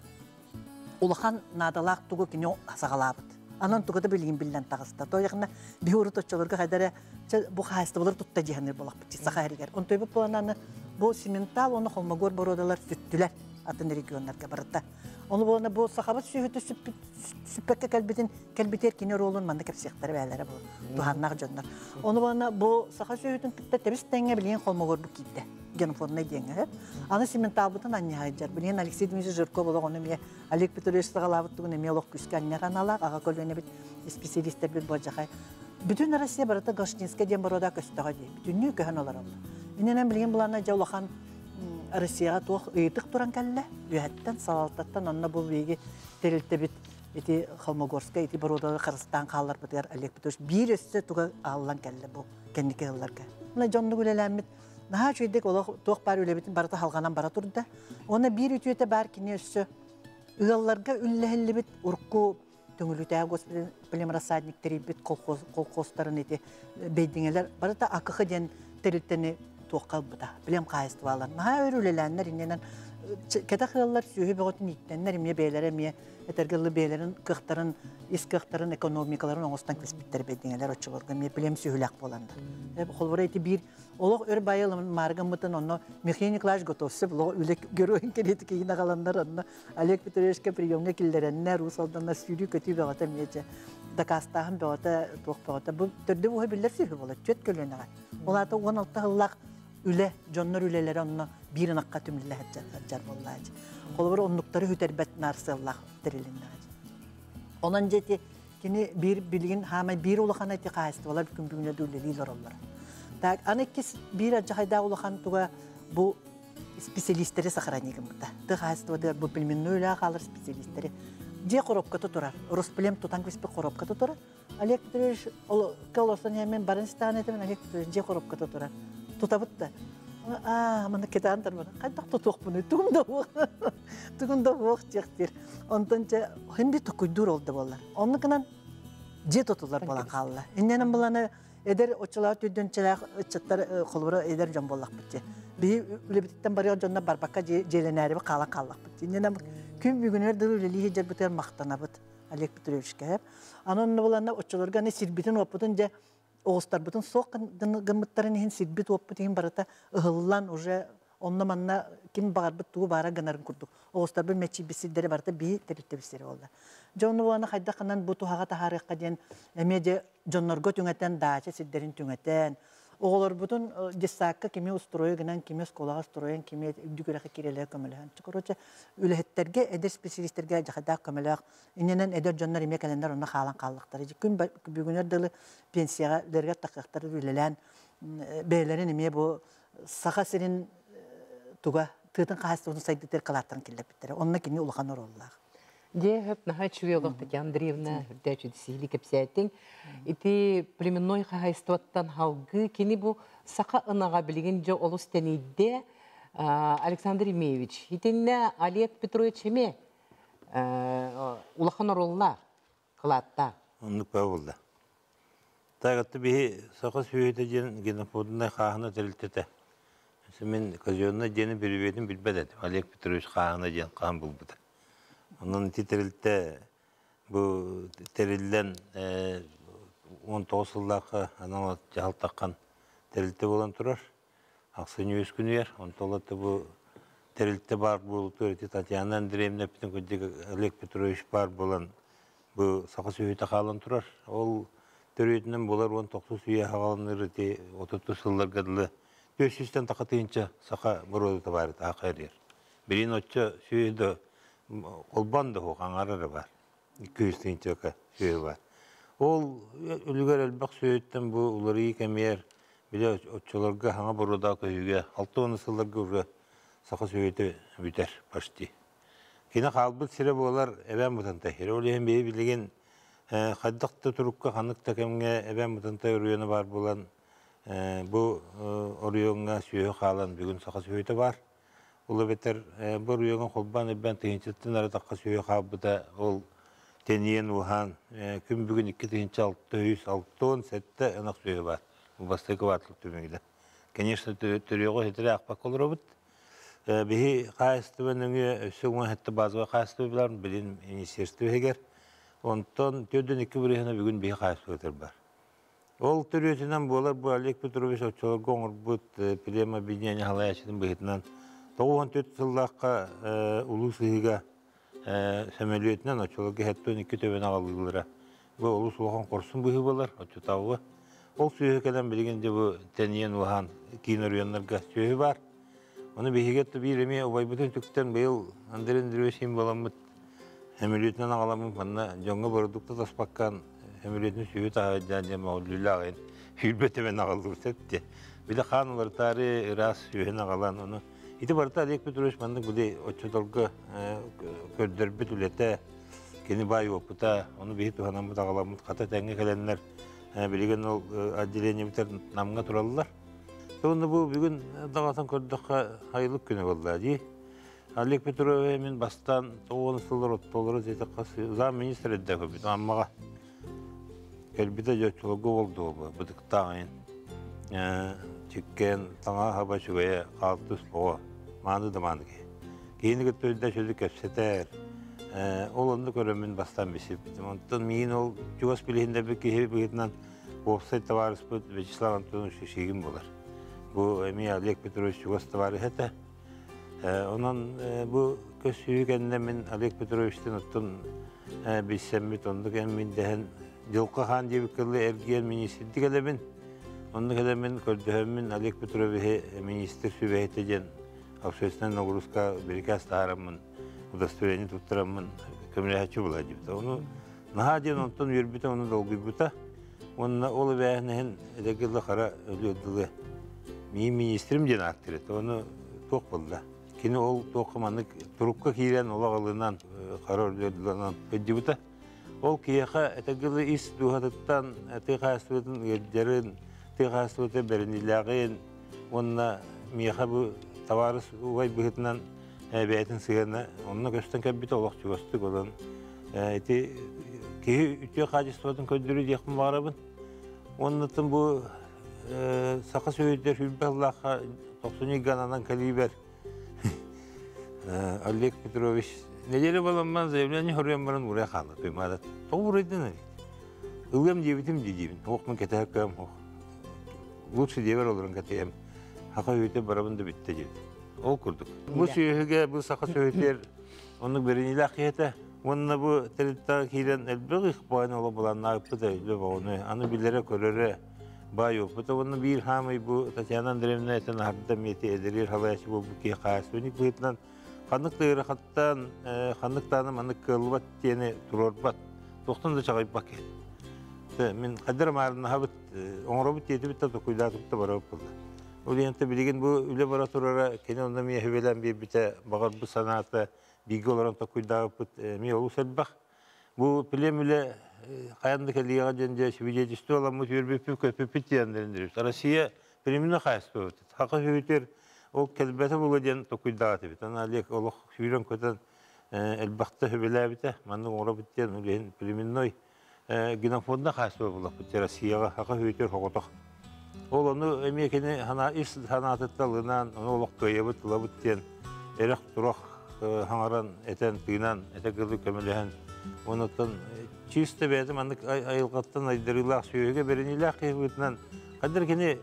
Speaker 4: улахан наадалаах тугу кини саҕалаабыт. Анан тугата билигин биллэн таҕыста. Тояхна биһи урут оччолорго хайдара бу хаһаайыстыбалар тутта дьиһаныр болахпыт саха эригэр. Онтойбут буолананы бу цементал оны холмогор бородалар сүттүлэр атын регионнарга барыта. Оны буолана бу сахабыт сүһүтү сүппэккэ кэлбитин кэлбитер кини ролун манна кэпсиэхтэрэ бээлэрэ бу туһаннаах дьоннор. Оны буолана бу саха сүһүтүн кытта тэбис тэҥҥэ билигин холмогор бу киирдэ. Генофонднай диэҥҥэ. Аны цементалбытын анньаһайдьар. Билигин Алексей Дмитриевич Жирков олох ону эмиэ Олег Петрович саҕалаабыт тугун эмиэ олох күүскэ анньар аналаах аҕа көлүөнэбит специалистэрбит буолдьахай. Бүтүн Россия барыта Галштинская диэн борода көстөҕө дии. Бүтүннүү көһөн олороллор. Иннинэн билигин булана дьэ улахан Россияҕа туох ыйытык туран кэллэ. Үөһэттэн, салалтаттан онно бу биһиги тэрилтэбит ити Холмогорскай ити боруодалары харыстаан хаалларбытыгар Олег Петрович биир өссө туга ааллан кэллэ бу кэнники сылларга. Мына дьоннук үлэлээммит наһаа үчүгэйдик олох туох баар үлэбитин барыта халҕанан бара турда. Уонна биир үтүөтэ баар кини өссө ыалларга үллэһиллибит урукку Төҥүлүтээҕи госплемрассадник тэрийбит колхоз, колхозтарын ити бэйдиҥэлэр барыта АКХ диэн тэрилтэни туохха ылбыта. Плем хаһаайыстыбалар. Наһаа өр үлэлээннэр иннинэн кэтэх ыаллар сүөһү бөҕөтүн ииттэннэр эмиэ бэйэлэрэ эмиэ этэргэ дылы бэйэлэрин кыахтарын, ис кыахтарын, экономикаларын оҥостон кэспиттэр бэйдиҥэлэр оччолорго эмиэ плем сүөһүлээх буоланнар. Холобура ити биир олох өр байыл мааргаммытын онно Михаил Николаевич Готовцев олох үлэ геройун кэриэтэ киһини аҕаланнар онно Олег Петровичка приемҥа киллэрэннэр Уус Алданнар сүүрүү-көтүү бөҕөтө эмиэ дьэ дакаастааһын бөҕөтө туох бөҕөтө бу төрдө ууһа биллэр сүөһү буолар түөрт көлүөнэҕэ ол аата 16 сыллаах үлэ дьоннор үлэлэрэ онно биир ынахха түмүллэ сылдьар буоллаачы холобур оннуктары сүтэрбэт наар сыаллаах тэрилиннэҕэ онон дьэ ити кини биир билигин хаамай биир улахан ити хаһаайыстыбалар күн бүгүнэ да үлэлии олороллор так аны иккис биир алдьархайдаах улахан туга бу специалистэри сохрани гыммыта. Тыа хаһаайыстыбатыгар бу племенной үлэҕэ хаалар специалистэри. Дьиэ коробката турар. Росплем тутан кэспит коробката турар. Олег Петрович олорсон иһэммин барын истэҕин этэмин Олег Петрович дьиэ коробката турар. Тутабыт да. Аа, маны кэтээн тарбана. Хайдах тутуохпунуй? Тугум да суох. Тугум да суох диэхтиир. Онтон чэ, хин би токуйдуур ол да буоллар. Онну гынан дьиэ тутулар буолан хаалла. Иннэнэн буланы эдэр оччолоох түрдүнчэлээх ыччаттар холобура эдэр дьон буоллахпыт дии. Биһи үлэбититтэн барыах дьоннор барбакка дьиэлэнээри хаалан хааллахпыт. Иннинэн күн бүгүнүгэр дылы үлэлии сылдьарбытыгар махтанабыт Олег Петровичка. Аны онно буланна оччолорго аны сирбитин-уоппутун дьэ оҕустарбытын суох гыммыттарын иһин сирбит-уоппут иһин барыта ыһыллан уже онно-манна ким баҕарбыт тугу баара гынарын курдук оҕустарбын мэччийбит сирдэрэ барыта биһи тэрилтэбит сирэ буолла. Дьэ онно буолана хайдах гынан бу туһаҕа таһаарыахха диэн эмиэ дьэ дьоннорго түҥэтэн даача сирдэрин түҥэтэн. Оҕолорбутун детсадка кими устуруойу гынан, кими оскуолаҕа устуруойан, кими үрдүк үөрэххэ киирэллэр көмөлөһөн. Короче, үлэһиттэргэ, эдэр специалистэргэ дьахайдаах көмөлөөх. Иннинэн эдэр дьоннор эмиэ кэлэннэр онно хаалан хааллахтара. Күн бүгүнэр дылы пенсияҕа үлэригэр тахыахтары үлэлээн бэйэлэрин эмиэ бу Саха сирин туга тыатын хаһаайыстыбатын сайдыытыгар кылааттарын киллэрбиттэрэ. Онно кини улахан оруоллаах.
Speaker 1: Дьэ, хөп наһаа үчүгэй олох Татьяна Андреевна үрдээччи сиһили кэпсээтиҥ. Ити племенной хаһаайыстыбаттан халгыы кини бу саха ынаҕа билигин дьэ олус тэнийдэ. Александр Емеевич, итиннэ Олег Петрович эмиэ улахан оруоллаах, кылааттаах.
Speaker 3: Оннук баа буолла. Таагатты биһи саха сүөһүтэ диэн генофондунай хааһына тэрилтэтэ. Мин казенный диэни бүрүбүөтүн билбэт этим. Олег Петрович хааһына диэн хаан булбута. Онон ити тэрилтэ бу тэриллэн 19 сыллаахха анал дьаһалтаххан тэрилтэ буолан турар. Ахсынньы үс күнүгэр онтон бу тэрилтэ баар буолутугар ити Татьяна Андреевна эппитин курдук Олег Петрович баар буолан бу саха сүөһүтэ хаалан турар. Ол төрүөтүнэн буолар 19 үйэ хааланыр ити 30 сылларга дылы 400-тэн таха тыынча саха боруода баар таха эрэр. Билин оччо сүөһү да холбоон да суох аҥарара бар. 200 тыынчака сүөһү бар. Ол үлүгэр элбэх сүөһүттэн бу уларыйыы кэмиэр бile оччолорго хаҥа боруода көһүүгэ 60 сылларга уже саха сүөһүтэ бүтэр почти. Кини хаалбыт сирэ буолар эбээн Бытантай. Ол иһин биһи билигин хайдах да турукка ханнык да кэмҥэ эбээн Бытантай оройуона баар буолан бу оройуоҥҥа сүөһү хаалан бүгүн саха сүөһүтэ баар. Ол эбэтэр бу оройуоҥҥа холбоон элбээн тыһыынчаттан эрэ тахха сүөһү хаалбыта ол тэнийэн уһаан күн бүгүн 2667 ынах сүөһү баар. Бу бастакы баатыл түмүгүнэн. Конечно, төрүөҕү ситэрэ аахпакка олоробут. Биһи хаһаайыстыба нөҥүө өссө уҥа хэтте базовай хаһаайыстыба биларын билин министерство иһигэр. Онтон 42 бырыһына бүгүн биһи хаһаайыстыбатыр бар. Ол төрүөтүнэн буолар бу Олег Петрович оччолорго оҥорбут плем объединение халайааччытын быһыытынан 94 сыллаахха улуу сыһыыга сөмөлүөтүнэн оччолорго 72 төбөнү аҕалыыллара. Бу олус улахан хорсун быһыы буолар оччотооҕу. Ол сүөһү кэлэн билигин дьэ бу тэнийэн уһаан киин оройуоннарга сүөһү баар. Ону биһиги биир эмиэ убайбытын үтүктэн быйыл Андрей Андреевич иһин буоламмыт сөмөлүөтүнэн аҕаламмыт манна дьоҥҥо бородуукта таспаккан сөмөлүөтүн сүөһү таһаайдаан диэн моҕоллүүлээх аҕайын сүүрбэ төбөн аҕаллыбыт эбит. Били хаан уларытаары ыраас сүөһүн аҕалан ону ити барыта Олег Петрович маннык били оччотолго көрдөрбүт үлэтэ кини баай уопута ону биһи туһанаммыт аҕаламмыт хата тэҥҥэ кэлэннэр билигин ол отделениебитэр Намҥа тураллар. Уонна бу бүгүн даҕатан көрдөххө айылык күнэ буолла дии. Олег Петрович мин бастаан 90 сыллар оттолору диэтэххэ замминистр эрдэ көрбүтүм Аммаҕа. Кэлбитэ дьоччуларга болду бытыктаах чиккен таҥа хаба үчүгэйэ хаалтыс оҕо мааны да мааны киһи. Киһини кытта үрдэ сүдү кэпсэтэр. Ол онно көрөммүн бастаан билсибитим. Онтон миигин ол чугас билиһиннэрбит киһи быһыытынан уопсай табаарыспыт Вячеслав Антонович Шишигин буолар. Бу эмиэ Олег Петрович чугас табаарыһа этэ. Онон бу көссүү кэннэ мин Олег Петровичтан оттон билсэммит, оннук эн дэһэн Дьылка хаан диэбит кылы эргиэн министрдик элэбин. Оннук элэмин көрдөһөммүн Олег Петровиһы министр сүбэһитэ диэн общественная нагрузка бирикээс таһаараммын, удостоверение туттараммын көмөлөһөөччү була диэбитэ. Ону наһаа диэн онтон үөрбүтэ, ону долгуйбута. Уонна ол эбээһинэһин эдэгилла хара өлүөр дылы миин министрим диэн ааттыыр этэ. Ону туох буолла? Кини ол туохха маннык турукка киирэн олох ылынан хара өлүөр дылынан өйдүбүтэ. Ол киһиэхэ этэгилы ис дууһатыттан тыа хаһаайыстыбатын ыалдьарын, тыа хаһаайыстыбата бэриниилээҕин уонна миэхэ бу табаарыс убай быһыытынан бэйэтин сыһыана онно көстөн кэлбитэ олох чугастык онон ити киһи үтүө хаачыстыбатын көрдөрүү диэхпин баҕарабын. Уоннаттан бу саха сүөһүтүгэр сүүрбэ сыллаахха тохсунньу ананан кэлиибэр Олег Петрович неделя буоламман заявление хоруйан баран урай хаалла туймаада тоҕо урайдын ылыам диэбитим дии диибин ох мин кэтэһэр кыам ох лучше диэбэр олорон кэтэһэм саха үһүтэ барабын да бүттэ диэбит ол курдук бу сүөһүгэ бу саха сүөһүтүгэр оннук бэриниилээх киһи этэ уонна бу тэрилтэҕэ киирэн элбэх их баайын оло буланнаабыппыт өйдө боҕону аны билэрэ көрөрө. Бай опыта онно биир хаамай бу Татьяна Андреевна этэн аһарда мети эдэрир халаячы бу ки хаасыник быһытынан ханнык тыырахаттан ханнык тааны маннык кыаллыбат диэни туруорбат тохтон да чаҕыйбак мин хадыр маарыннаһабыт оҥоробут диэтибит да токуйдаатыбыт да барабыт буолла. Ол иһин билигин бу үлэ бара турара кини онно миэ хүбэлэн биэрбитэ баҕарбыт санаата бииргэ олорон токуйдаабыппыт эмиэ олус элбэх. Бу плем үлэ хайан да кэлиэҕэ диэн дьэ свидетельство аламмыт үөрбүппүт көппүппүт диэн Россия племенной хаайыстыбабыт. Хака сүрүтэр ол кэлбэтэ була диэн токуйдаатыбыт. Ана Олег олох сүүрэн көтөн элбэхтэ хүбэлээбитэ. Маннык оҥоробут диэн үлэһин племенной генофондна хаайыстыба буллахпыт Россияҕа хака сүрүтэр хоҕотох. Ол ону эмиэ кини ис санаатыттан ылынан, ону олох кыайабыт, ылабыт диэн эрэх-турах хаҥаран, этэн, тыынан, этэ кылы көмөлөһөн, онуттан чисто бэйэтэ маннык айылҕаттан айдарыылаах сүөһүгэ бэриниилээх киһи быһыытынан хаддар кини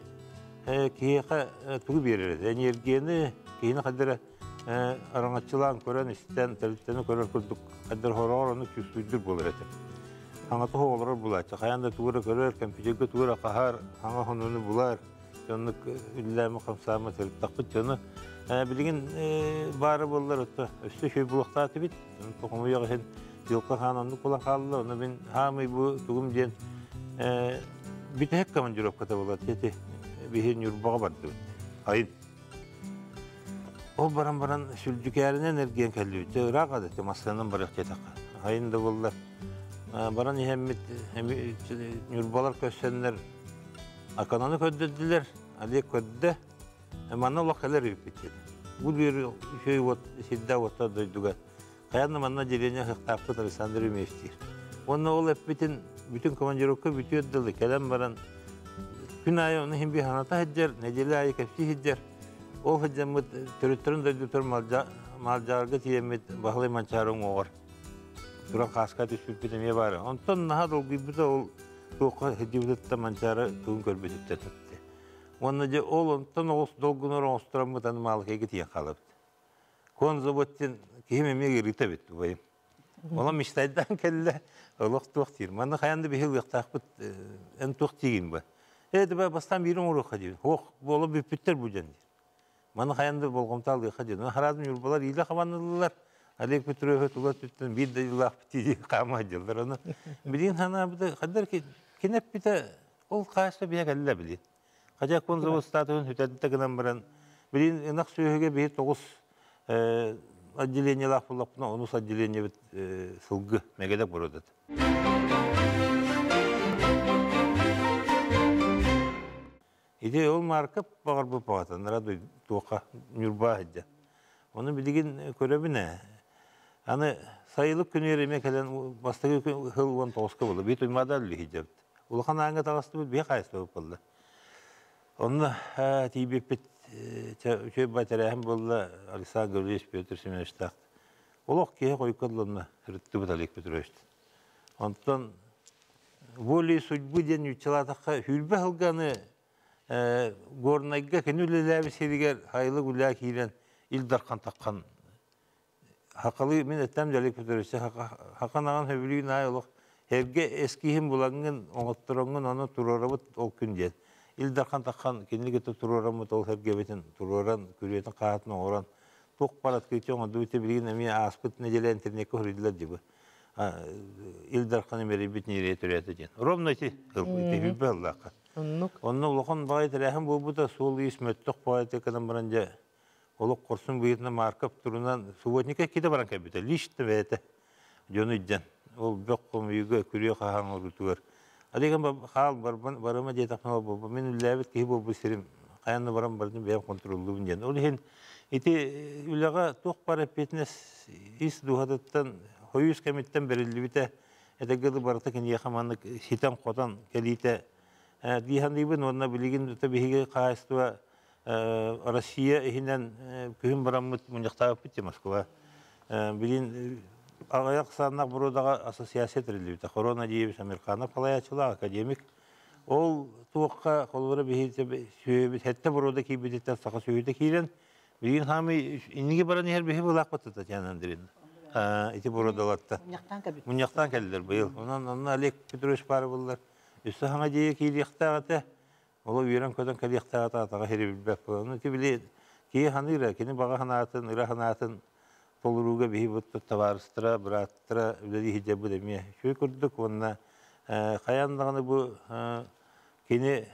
Speaker 3: киһиэхэ тугу биэрэр этэ энергияны киһини хаддара араҥаччылаан көрөн истэн тэрилтэни көрөр курдук хаддар хороҕор ону чувствуйдур буолар этэ хаҥата олорор булааччы хайаан да тугу эрэ көрөр компьютерга тугу эрэ хаһар хаҥа хонууну булар дьоннук үллээмэ хамсаама сырыттахпыт дьону билигин баара буоллар отто өссө үчүгэй булуохтаатыбыт хомуйах иһин дьылка хаан оннук буолан хаалла ону мин хаамый бу тугум диэн бүтэһик командировката буолар ити биһи Ньурбаҕа бардыбыт айын Ол баран баран сүлдьүкээринэн эргийэн кэллибит. Дьэ ыраах ада массыынанан барыах диэтэххэ. Айын да буоллар. Баран иһэммит Ньурбалар көрсөннөр Акананы көрдөрдүлэр. Олег көрдө. Манна олох кэлэр үппүт диэтэ. Бу биир үчүгэй уот сирдээх уоттар дойдуга. Хайаан да манна деревня ыһыктаахпыт Александр Юмеевич диир. Уонна ол эппитин бүтүн командировка бүтүөр дылы кэлэн баран күн аайы ону иһин биһаната сылдьар, нэдиэлэ аайы кэпсии сылдьар. Ол сылдьаммыт төрүттэрин дойдутугар Малдьаарга тиийэммит Баһылай Манчаары уҥуоҕар туран хааска түспүппүт эмиэ баара. Онтон наһаа долгуйбута ол туохха сылдьыбытыттан Манчаары тугун көрбүтүттэн сытты. Уонна дьэ ол онтон оҕус долгунар оҥостороммут аны Маалыкайга тиийэн хаалабыт. Кон заводтин киһим эмиэ ыарыыта эбит убайым. Онон мечтайдаан кэллэ, олох туох диир. Манна хайаан да биһи ылыахтаахпыт, эн туох диигин ба? Ээ, да бастаан биир оҥоруохха диир. Ох, буола бүппүттэр бу дьон диир. Маны хайаан да болҕомто алыахха диир. Хараадым Ньурбалар иилэ хабаннылар. Олег Петрович тула түттэн биир да дьыллаахпыт дии хаама дьыллар. Оны билигин санаабыта, хаддар кинэппитэ ол хаайса биһэ кэллэ билин. Хотя конзавод статуһун сүтэрдэ гынан баран, билин ынах сүөһүгэ биһи тоҕус отделениелаах буоллахпына, онус отделениебит сылгы Мегадэк боруодата. Ити ол маарка баҕарбыт баҕатаннара туохха Ньурбаа сылдьан. Ону билигин көрөбүн ээ. Аны сайылык күнүгэр эмиэ кэлэн бастакы күн сыл 19-ка буолла. Биир туймаада үллүһүйдэбит. Улахан ааҥҥа таҕыстыбыт, биһи хаайыстыбыт буолла. Онно тиийбиппит үчүгэй бай тэрээһин буолла Александр Гаврильевич Петр Семеновичтаах. Олох киһи хойукка дылы ырыттыбыт Олег Петрович. Онтон воли судьбы диэн нууччалаатахха сүүрбэ сылганы Горнайга кини үлэлээбит сиригэр хайылык үлээ киирэн Ил Дархан таххан Хакалыы мин эттэм Олег Петрович хахан аҕан сөбүлүүн аай олох эргэ эскиһин булаҥҥын оҥоттороҥҥун ону туруорабыт ол күн диэн. Ил Дархан таххан кинини кытта туруораммыт ол сэргэбитин туруоран күрүөтүн хаатын оҥорон туох баар открытие оҥордубут билигин эмиэ ааспыт нэдиэлэ интернеккэ суруйдулар дии бу. Ил Дархан эмэрийбит ньирэйэ төрөөтө диэн. Ровно ити ити ыллаахха. Онно улахан баҕайы тэрээһин буолбута суол-иис мөттөх баҕайытык гынан баран дьэ олох хорсун быһыытынан Марков турунан субботникка иккитэ баран кэлбитэ. Лично бэйэтэ дьону илдьэн ол бөх хомуйууга күрүө хаһан оҥоруутугар Адыгам хаал барыма диэтэхпинэ ол мин үлэлээбит киһи буолбут сирим хайаан да баран бардым бэйэм хонтуруоллуубун диэн. Ол иһин ити үлэҕэ туох баар эппиэтинэс ис дууһатыттан хойуус кэмиттэн бэриллибитэ этэргэ дылы барыта киниэхэ маннык ситэн-хотон кэлиитэ дии саныыбын уонна билигин биһиги хаһаайыстыба Россия иһинэн күһүн бараммыт мунньахтаабыппыт дии Москва. Билин аҕыйах саннах боруодаҕа ассоциация тэриллибитэ. Хорон Адиевич Амирханов салайааччылаах академик. Ол туохха холобура биһиги сүөһүбүт сэттэ боруода киирбититтэн саха сүөһүтэ киирэн билигин хаамый инниги баран иһэр биһи былаахпыт Татьяна Андреевна. Ити боруодаларта. Мунньахтаан кэллилэр быйыл. Онон онно Олег Петрович баар буоллар. Өссө хаҥа дьиэ киириэхтээх этэ. Оло үөрэн көтөн кэлиэхтээх атаҕа хири билбэт буолан. Ити били киһи ханыыра, кини баҕа санаатын, ыра санаатын толорууга биһи бут табаарыстара, бырааттара үлэлии сылдьарбыт эмиэ үчүгэй курдук уонна хайаан даҕаны бу кини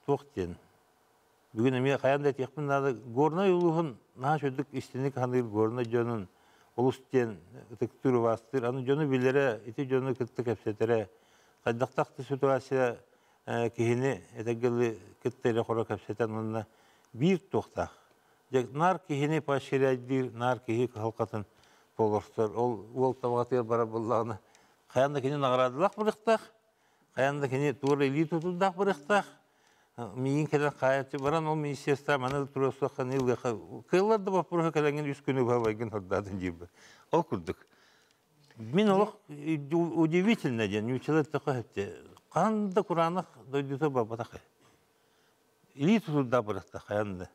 Speaker 3: туох диэн бүгүн эмиэ хайаан да этиэхпин наада Горнай улууһун наһаа үчүгдүк истиник саныыр Горнай дьонун олус диэн ытыктыыр убаастыыр аны дьону билэрэ ити дьону кытта кэпсэтэрэ хайдахтаах да ситуация киһини этэргэ кытта эрэ хоро кэпсэтэн уонна биир туохтаах дьэ наар киһини поощряйдыыр наар киһи кыһалҕатын толорсор ол уол табаҕатыгар барар буоллаҕына хайаан да кини наҕараадалаах барыахтаах хайаан да кини туора илии тутурдаах барыахтаах миигин кэлэн хаайаччы баран ол министерство маны туруорсуохха ылыахха кыаллар да боппуруоһу кэлэҥҥин үс күнү баһабайгын хордаатын диирбэ ол курдук мин олох удивительно диэн нууччалар эттэххэ хаһан да кураанах дойдута барбатах илии тутурдаах барыахта хайаан да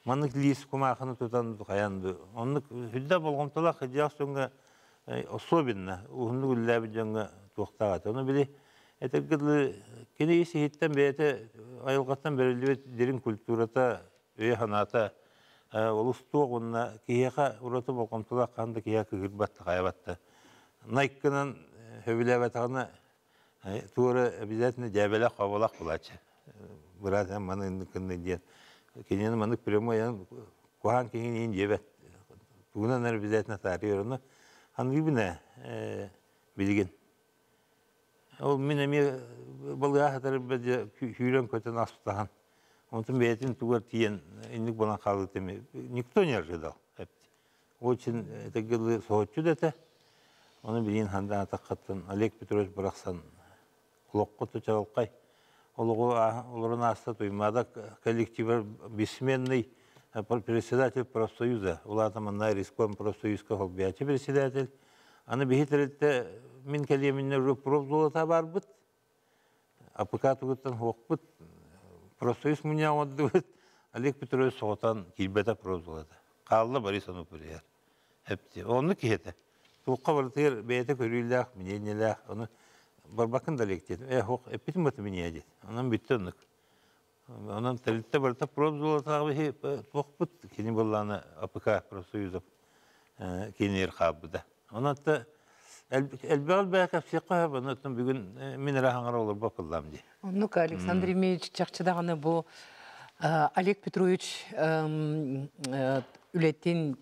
Speaker 3: маннык лиис кумаахыны тутан хайаан да оннук сүрдээх болҕомтолоох кырдьаҕас дьоҥҥо особенно уһуннук үлэлээбит дьоҥҥо туохтаах этэ ону били этэргэ дылы кини ис иһиттэн бэйэтэ айылҕаттан бэриллибит дириҥ культурата өйө-санаата олус туох уонна киһиэхэ ураты болҕомтолоох хаһан да киһиэхэ кыыһырбат хайабат да найкынан сөбүлээбэтэҕинэ туора обязательно дьээбэлээх хоболоох буолааччы быраат эн маны инник гынный диэн кинини маннык прямой эн куһаҕан киһини иин диэбэт тугунан эрэ обязательно таарыйар ону аныыбын ээ билигин ол мин эмиэ балыыһа сытарбар дьэ сүүрэн-көтөн аспытаһан онтон бэйэтин тугар тиийэн инник буолан хаалбыт эмиэ никто не ожидал Очень этэргэ соһуччу да этэ. Ону билигин хандаатаххыттан Олег Петрович барахсан олоххо чаҕылхай олоҕу олорон ааста Туймаада коллективар бессменный председатель профсоюза, улаата манна риском профсоюзка холбуйааччы председатель. Аны биһи тэрилтэ мин кэлиэминнэ профзолота барбыт. АПК тугуттан хуохпут профсоюз мунньаҕа оҥордубут. Олег Петрович соҕотон киирбэтэ профзолота. Хаалла Борис Онопурияр. Эпти. Оннук киһи этэ. Туохха барытыгар бэйэтэ көрүүлээх, мнениелээх. Ону барбаккын да Олег диэтим. Э, ох, эппитим бата миниэ диэт. Онон бүттэ оннук. Онон тэрилтэ барыта профзолотааҕы биһи туохпут кини буоллаҕына АПК профсоюзов кинилэр хаалбыта. Онон элбэҕи элбэҕи кэпсиэххэ сөп, онон бүгүн мин эрэ хаҥара олорбот буоллаам дии.
Speaker 1: Оннук Александр Ильич чахчы даҕаны бу Олег Петрович үлэтин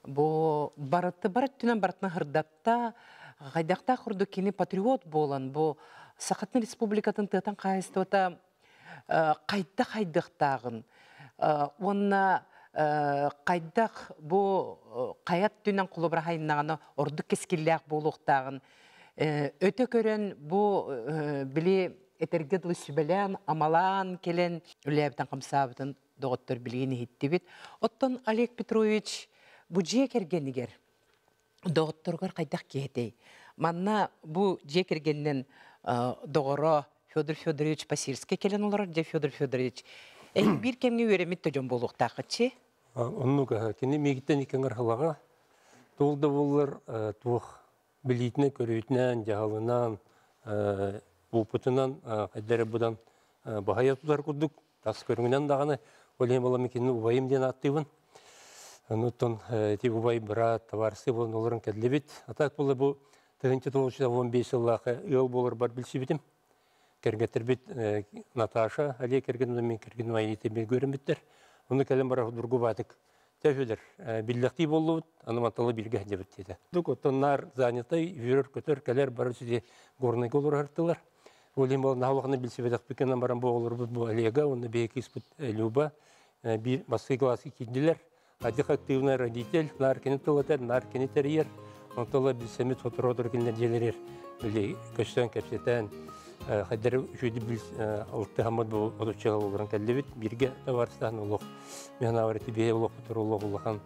Speaker 1: бу барыты бар өттүнэн барытына хырдатта хайдахтаах курдук кини патриот буолан бу Сахатын Республикатын тыатын хаһайыстыбата хайдах хайдыахтааҕын уонна хайдах бу хайа өттүнэн холобура ордук кэскиллээх буолуохтааҕын өтө көрөн бу били этэргэ дылы сүбэлээн амалаан кэлэн үлээбитин хамсаабытын доҕоттор билигин иһиттибит. Оттон Олег Петрович бу дьиэ кэргэнигэр доҕотторугар хайдах киһитэй? Манна бу дьиэ кэргэнинэн доҕоро Федор Федорович Посельскай кэлэн олорор. Дьэ, Федор Федорович, эһиги биир кэмҥэ үөрэммит да дьон буолуохтааххытчы?
Speaker 7: Оннук кини миигиттэн икки аҥар туол да буоллар туох билиитинэн, көрүүтүнэн, дьаһалынан, опытынан хайдары будан баһайа тутар курдук тас көрүҥүнэн даҕаны ол иһин буолан кинини убайым диэн ааттыыбын. Онуттан ити убай быраат табаарыстыы буолан олорон кэллибит. А так буолла бу 1915 сыллаахы ыал буоларбар билсибитим. Кэргэттэрбит Наташа, Олег кэргэним, мин кэргэним Айнита көрүммүттэр. Ону кэлэн барар дургубаатык Төһөлөр биллэхтии буоллубут, аны мантала бииргэ сылдьабыт диэтэ. Дук оттон наар занятай, үөрэр-көтөр, кэлэр барар сити Горнайга олорор Ол иһин буолан наһаа улаханнык билсибэтэхпит гынан баран бу оҕолорбут бу Олега уонна биһиги кыыспыт Люба биир бастакы кылааска киирдилэр. Адьах активный родитель, наар кини тыл этэр, наар кини тэрийэр. Онтон ыла билсэммит сотору-сотору кинилэр дьиэлэригэр били көстөн кэпсэтэн хайдары үчүгэйдик бил алтыһаммыт бу отучча олорон кэллибит. Бииргэ табаарыстаһан олох мен санаабар ити биһи олохпутугар олох улахан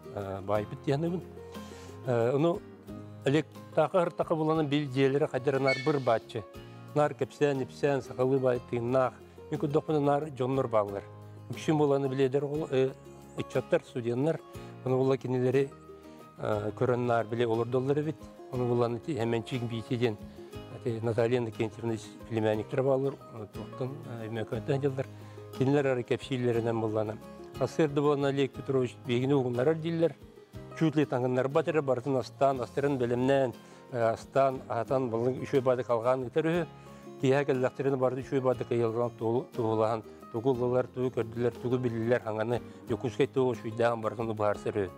Speaker 7: баайбыт дии саныыбын. Ону Олег таахы буланан бил дьиэлэрэ хайдары наар быр бааччы. Наар кэпсээн, ипсээн, сахалыы баай тыыннаах. Мин курдукпуна наар дьоннор бааллар. Үксүн буланы билиэдэр ыччаттар, студеннар. Ону була кинилэри көрөн наар биле олордоллор эбит. Ону булан Хэмэнчик Биити диэн Наталья Иннокентьевна племянниктара бааллар, туохтан Өймөкөөнтөн дьыллар. Кинилэр ары кэпсииллэринэн буллана. Сарсыарда буолан Олег Петрович биһигини угуннарар дииллэр. Чуть ли таҥыннарбат эрэ барытын астаан, астарын бэлэмнээн, астаан, аһатан, балык үчүгэй баады халҕаан ыытар үһү. Киэһэ кэллэхтэринэ барыта үчүгэй баады кыйыллан туһулаһан, тугу ыллылар, тугу көрдүлэр, тугу биллилэр, хаҥаны Дьокуускай тугу үчүйдээҕин барытын быһаарсар үһү.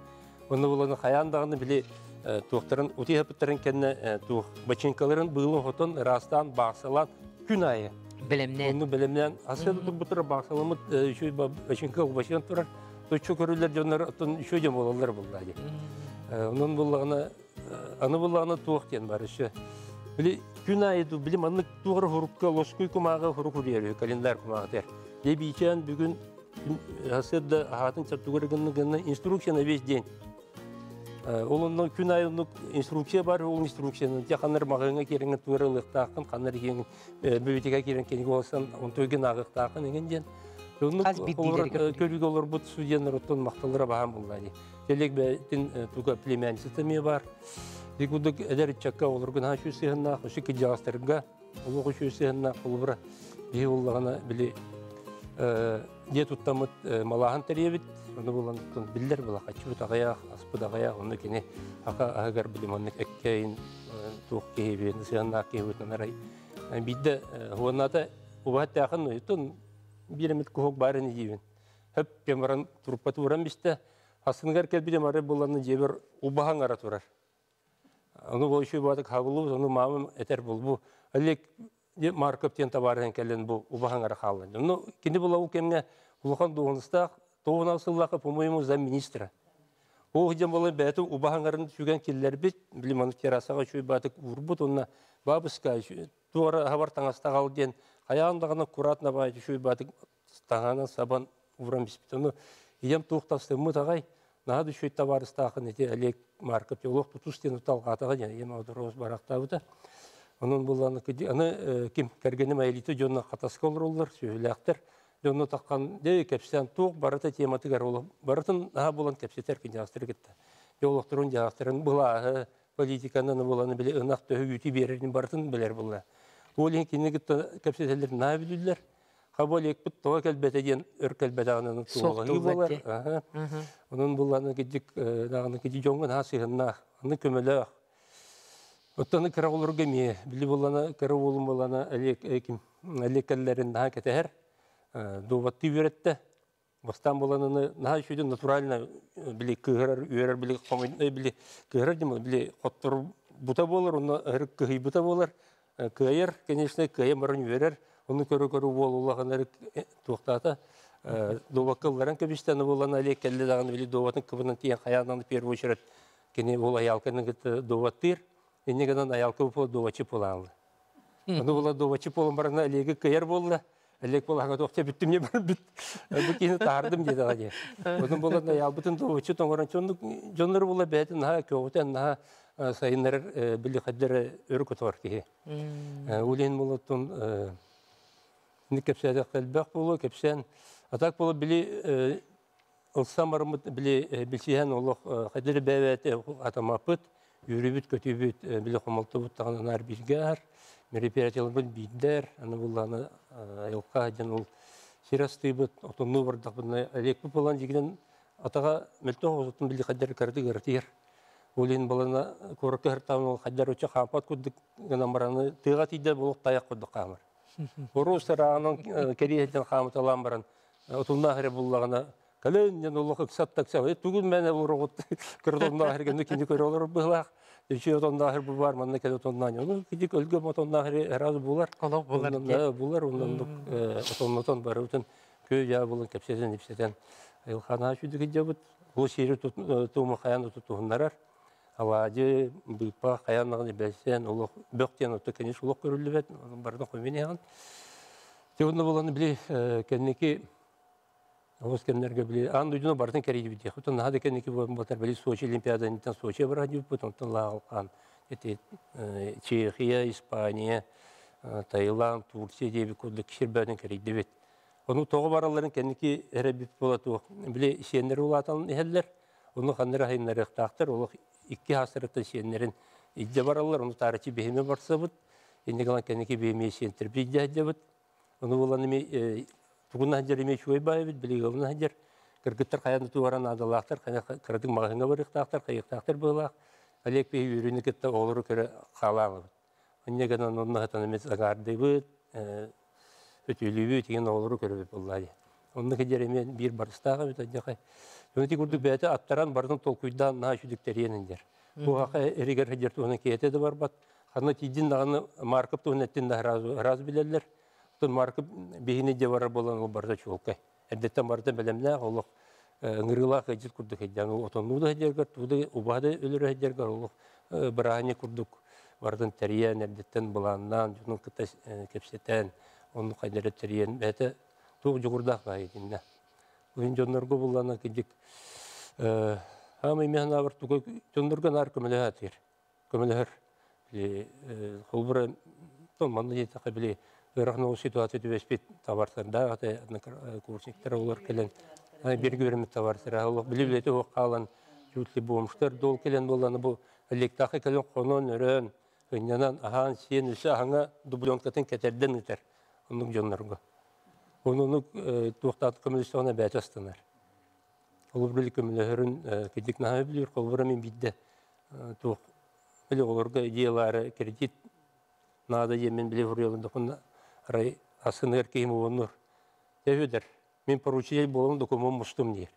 Speaker 7: Онно буланы хайаан даҕаны били туохтарын утуйаппыттарын кэннэ туох бачыҥкаларын быылын хотон ыраастаан баахсалаан күн аайы
Speaker 1: бэлэмнээн
Speaker 7: онну бэлэмнээн асыа турбуттара баахсаламмыт үчүгэй бачыҥка бачыган турар точчу көрүллэр дьоннор оттон үчүгэй дьон буолаллар буллаа дии. Онон буллаҕына аны буллаҕына туох диэн бар өссө били күн аайы били маннык туох эрэ хурукка лоскуй кумааҕы хурук хуруйар календарь кумааҕытыгар дьэ биичээн бүгүн сарсыарда аһаатын чартугар гынна гынна инструкция на весь день. Ол онно күн аайы оннук инструкция бар, ол инструкцияны те ханнар маҕаһыыҥҥа киирэҥҥин тугу эрэ ылыахтааххын, ханнар иһиэҥ бибитигэ киирэн кинигэ олорсон онтуйгын ааҕыахтааххын эҥин диэн. Оннук көрүүгэ олорбут студеннар оттон махталлара баһаам буолла дии. Телек бэйтин туга племянница эмиэ бар. Ити курдук эдэр ыччакка олоргун аһа үчүгэй сыһыаннаах, өссө кырдьаҕастарга олох үчүгэй сыһыаннаах холобура биһи буоллаҕына били дьиэ туттаммыт малааһын тэрийэбит ону булан биллэр була хаччыбыт аҕыйах аспыт аҕыйах онно кини аха аһыгар били маннык эккэйин туох киһи сыһыаннаах киһи бытынан арай биирдэ уонната убаһаттаахын уйутун биир эмит куһук баар ини диибин хөп кем баран туруппа тууран бистэ хасыныгар кэлбитим арай буланна дьиэбэр убаһаҥ ара турар. Ону бу үчүгэй баатык хабыллыбыт, ону маамам этэр булбу. Олег Марков диэн табаарыһын кэлэн бу убаһаҥ эрэ хаалла. Ну, кини була ол кэмҥэ улахан дуоһунастаах, тоҕунан сыллаахха, по-моему, замминистра. Ол дьон буолан бэйэтин убаһаҥарын сүгэн киллэрбит, били маны террасаҕа үчүгэй баатык уурбут уонна бабушка туора хабар таҥаста аҕал диэн хайаан даҕаны аккуратно баай үчүгэй баатык таҥаһынан сабан ууран биспит. Ону ийэм туох тастыммыт аҕай, наһаа да үчүгэй табаарыстаахын ити Олег Марков олох тутус диэн талҕаатаҕа диэн ийэм одороос барахтаабыта. Онон булланы аны ким кэргэним Аэлита дьонно Хатаска олороллор, сүөһүлээхтэр. Дьонно таххан дьэ кэпсээн туох барыта тематыгар ол барытын наһаа булан кэпсэтэр киниэхтэр кытта. Дьэ олохторун дьаһахтарын былааһы, политиканы буланы били ынах төһө үүтү биэрэрин барытын билэр булла. Ол иһин кинини кытта кэпсэтэллэр наһаа билиллэр. Хаболикпыт тоҕо кэлбэтэ диэн өр кэлбэтэҕинэн туолаһыы буолар. Онон булланы кидик даҕаны киди дьоҥҥо наһаа сыһыннаах, аны көмөлөөх. Оттон кыра оҕолорго эмиэ били буллана кыра уолум буллана элеккэллэрин наһаа кэтэһэр. Дуобаттыы үөрэттэ. Бастаан буланыны наһаа үчүгэй натурально били кыыһырар, үөрэр били хомой били кыыһырар дим били хоттор бута буолар, онно кыһыйбыта буолар. Кыайар, конечно, кыайан баран үөрэр. Ону көрө-көрө уол улахан туохтаата дуобакка ылларан кэбистэ, аны буолан Олег кэллэ даҕаны били дуобатын кыбынан тиийэн хайаан первую очередь кини ол айаалканы кытта дуобаттыыр. Инньэ гынан айаалка дуобаччы буолаалла. Ону була дуобаччы буолан баран Олеги кыайар буолла. Олег буолаһаҥа туох бүттүм не барбыт. Бу киһини таһардым диэтэҕэ дии. Онон буолан айаалбытын дуобаччы тоҥорон дьоннору була бэйэтин наһаа көҕүтэн наһаа сайыннарар били хайдары өрө көтөҕөр киһи. Ол иһин буолуттун кэпсээтэххэ элбэх буолуо кэпсээн. А так буола били ылсан барыммыт били билсиһэн олох хайдары бэйэбээтэ атамаппыт, үөрүүбүт-көтүүбүт били хомолтобут даҕаны наар бииргэ аар, мероприятиеларбыт биирдэр, аны буллааны айылҕа диэн ол сир астыыбыт, отоннуу бардахпытына Олегпыт буолан дьигинэн атаҕа мөлтөх оҕотун били хайдары кыратык ыаратыйар. Ол иһин балана куоракка сыртаҕын ол хайдар оччо хаампат курдук гынан бараны тыаҕа тиийдэ олох тайах курдук хаамар. Боруос ырааҕынан кэриэһитин хаамыталаан баран отуннаах эрэ буллаҕына кэлэн диэн олох ыксат такса тугун мээнэ олороҕут көрө отонноох эргэнни кини көрө олорор быһылаах үчү отонноох эр бу бар манна кэлэ отонноон ону кити өлгөм отонноох эри раз булар
Speaker 1: олох булар
Speaker 7: булар оннук отоннотон барыбытын көө-дьаа булан кэпсэтэн ипсэтэн айылханаа үчүдүк дьабыт бу сири тууму хайан тутуһуннарар алаадьы быыппа хайан даҕаны бэлсэн олох бөх диэн отто конечно олох көрүллүбэт барытын хомуйан иһэҕин Те онно булан били кэнники олус кэмнэргэ били аан дойдуну барытын кэрийдибит диэх. Оттон наһаа да кэнники буолбатар били Сочи Олимпиаданыттан Сочи баран дьүппүт, онтон Лааҕылхаан ити Чехия, Испания, Таиланд, Турция диэбит курдук сир бөҕөтүн кэрийдибит. Ону тоҕо баралларын кэнники эрэ бит буола туох били сиэннэри улаатан иһэллэр, ону ханна эрэ айыннарыахтаахтар, олох икки хаастарыттан сиэннэрин илдьэ бараллар, ону таарыччы биһиме барсабыт. Иннигалан кэнники биэмиэсиэнтэр биирдээддебит. Ону булан эми тугунна хадьар эми чугай баайбыт, билигабына хадьар. Кыргыттар хайан туаран адалаахтар, хайа кыратык маҕаһыҥҥа барыахтаахтар, хайыахтаахтар быһыылаах. Олег биһи үөрүүнү кытта оҕолору көрө хаалаалыбыт. Онньа гынан онно хатан эмиз агаардыыбыт, өтүүлүүбүт, деген оҕолору көрөбүт буоллаа дии. Онно кидер эмиэ биир барыстаах эбит адьахай. Ити курдук бэйэтэ аттаран барытын толкуйдаан наһаа үчүдүктэриэн индер. Бу хака эригер хадьар туһунан киһитэ да барбат. Ханна тиийдин даҕаны Марков туһунан эттин да раз билэллэр. Оттон Марков биһини де барар буолан ол барыта чуолкай. Эрдэттэн барыта бэлэмнээх олох ыҥырыылаах ыдьыт курдук сылдьан отоннуу да сылдьаргар, туу да убаһа да өлөрө сылдьаргар олох бырааһынньык курдук барытын тэрийэн, эрдэттэн былааннаан, дьонун кытта кэпсэтэн, оннук хайдары тэрийэн бэйэтэ туох дьоҕурдаах баайы итиннэ. Уһун дьоннорго буллана кидик хаамай механабар туга дьоннорго наар көмөлөһө атыыр. Көмөлөһөр. Холбура тон манна диэтэххэ били ыарахан ситуация түбэспит товардардаах ате курсниктар олор кэлэн бирге үөрэммит товардар олох били билете суох хаалан чуть ли бомжтар дол кэлэн буолланы бу Олегтаахы кэлэн хонон өрөөн ынньанан аһаан сиэн өссө аһаҥа дубленкатын кэтэрдэн ыытар оннук дьоннорго. Онуну туохтаат көмөлөстөҕүнэ бэйэтэ астанар. Холобур көмөлөһөрүн кидик наһаа билир, холобура мин биирдэ туох били олорго идеялары кредит наада диэн били хуруйалын дохунна арай асыныгар киһим уоннур. Тэбүдэр мин поручитель буолан документ мустум диир.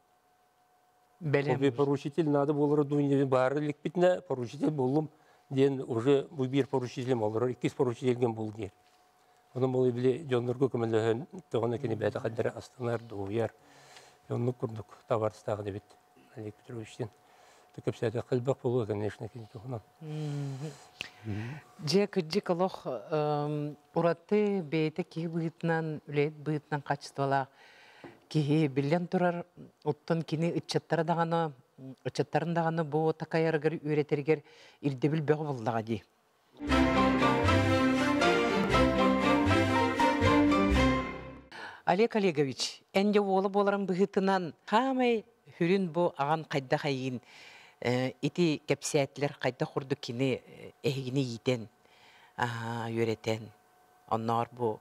Speaker 1: Бэлэм.
Speaker 7: Поручитель надо болары дуун баары иликпитинэ поручитель боллум диэн уже бу биир поручителем олорор, иккис поручительген бол диир. Онон бұл били дьоннорго көмөлөһөн тоҕоно кини бэйэтэ хаддара астанар, дуйар. Оннук курдук товарыстаах дебит Олег Петровичтин. Кэпсээтэ хэлбэх буолуо, конечно, кини туһунан.
Speaker 1: Дьэ, кырдьык олох ураты бэйэтэ киһи быһыытынан, үлэһит быһыытынан качестволаах киһи биллэн турар, оттон кини ыччаттара даҕаны, ыччаттарын даҕаны бу такайарыгар үөрэтэригэр ирдэбил бөҕө буоллаҕа дии. Олег Олегович, эн дьэ уола буоларын быһыытынан хаамай хүрүн бу аҕан хайдах эйиин ити кэпсээтилэр хайдах курдук кини эһигини иитэн, үөрэтэн, онноор бу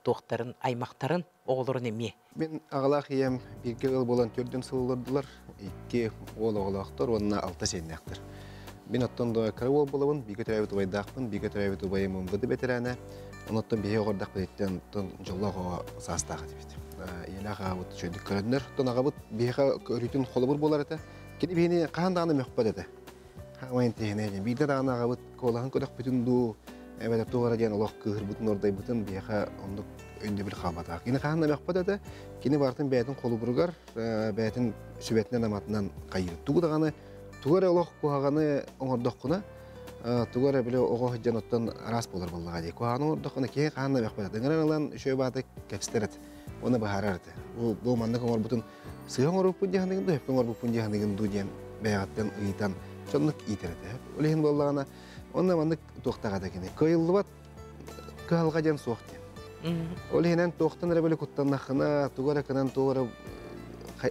Speaker 1: туохтарын, аймахтарын, оҕолорун эмиэ.
Speaker 6: Мин аҕалаах ийэм бииргэ ыал буолан төрдүн сыл олордулар. Икки уол оҕолоохтор уонна алта сиэннээхтэр. Мин оттон да кыра уол буолабын, бииргэ төрөөбүт убайдаахпын, бииргэ төрөөбүт убайым МВД бэтэрээнэ. Онуттан биһиги оҕордохпутуттан оттон дьоллоох оҕо саастаах этибит. Ийэлээх аҕабыт үчүгэйдик көрөннөр, оттон аҕабыт биһиэхэ өрүүтүн холобур буолар этэ. Кини биһини хаһан даҕаны мөхпөт этэ. Хаамайын тиһинэ диэн. Биирдэ даҕаны аҕабыт куолаһын көтөхпүтүн дуу, эбэтэр туох эрэ диэн олох кыыһырбытын, ордойбутун биһиэхэ оннук өйдөбүл хаалбатах. Кини хаһан да мөхпөт этэ. Кини барытын бэйэтин холобуругар, бэйэтин сүбэтинэн-аматынан хайыыр. Тугу даҕаны, тугу эрэ олох куһаҕаны оҥордоххуна, тугу эрэ били оҕо сылдьан оттон араас буолар буоллаҕа дии. Куһаҕаны оҥордоххуна киһи хаһан да мөхпөт этэ. Ыҥыран ылан үчүгэй бааты кэпсэтэр этэ. Уонна быһаарар этэ. Бу, бу маннык оҥорбутун сыыһа оҥорбуппун дии саныгын дуу, сөпкө оҥорбуппун дии саныгын дуу диэн бэйэҕиттэн ыйытан соннук иитэр этэ. Ол иһин буоллаҕына, онно маннык туохтаах этэ кини. Кыайыллыбат кыһалҕа диэн суох диэн. Ол иһинэн туохтан эрэ били куттаннаххына, тугу эрэ кынан тугу эрэ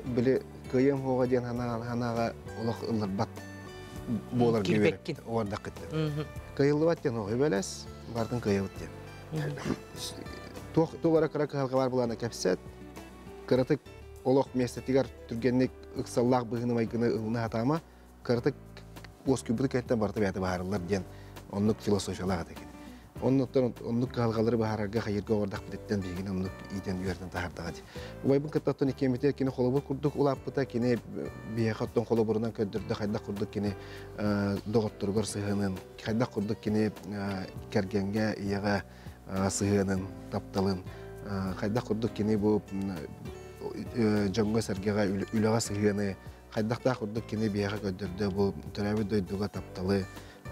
Speaker 6: били кыайыам суоҕа диэн санааҕа олох ылларбат буолар
Speaker 1: Кирбеккин.
Speaker 6: Уордаххыттан. Кыайыллыбат диэн оҕо бэлэс, бартын кыайабыт диэн. Туох туох эрэ кыра кыһалҕа бар булаана кэпсэт, кыратык олох миэстэтигэр түргэнник ыксаллаах быһыыны-майгыны ылына сатаама, кыратык уоскуйбуту кэнниттэн барыта бэйэтэ быһаарыллар диэн оннук философиялаах этэ кини. Оннуктан оннук кыһалҕалары быһаарарга хайырга оҕордахпытыттан биһигини оннук иитэн үөрэтэн таһаардаҕа дии. Убайбын кытта оттон иккиэммитигэр кини холобур курдук улааппыта, кини биһиэхэ оттон холобурунан көрдөрдө хайдах курдук кини доҕотторугар сыһыанын, хайдах курдук кини кэргэҥҥэ, ийэҕэ сыһыанын, тапталын, хайдах курдук кини бу дьоҥҥо-сэргэҕэ үлэҕэ сыһыаны, хайдахтаах курдук кини биһиэхэ көрдөрдө бу төрөөбүт дойдуга тапталы.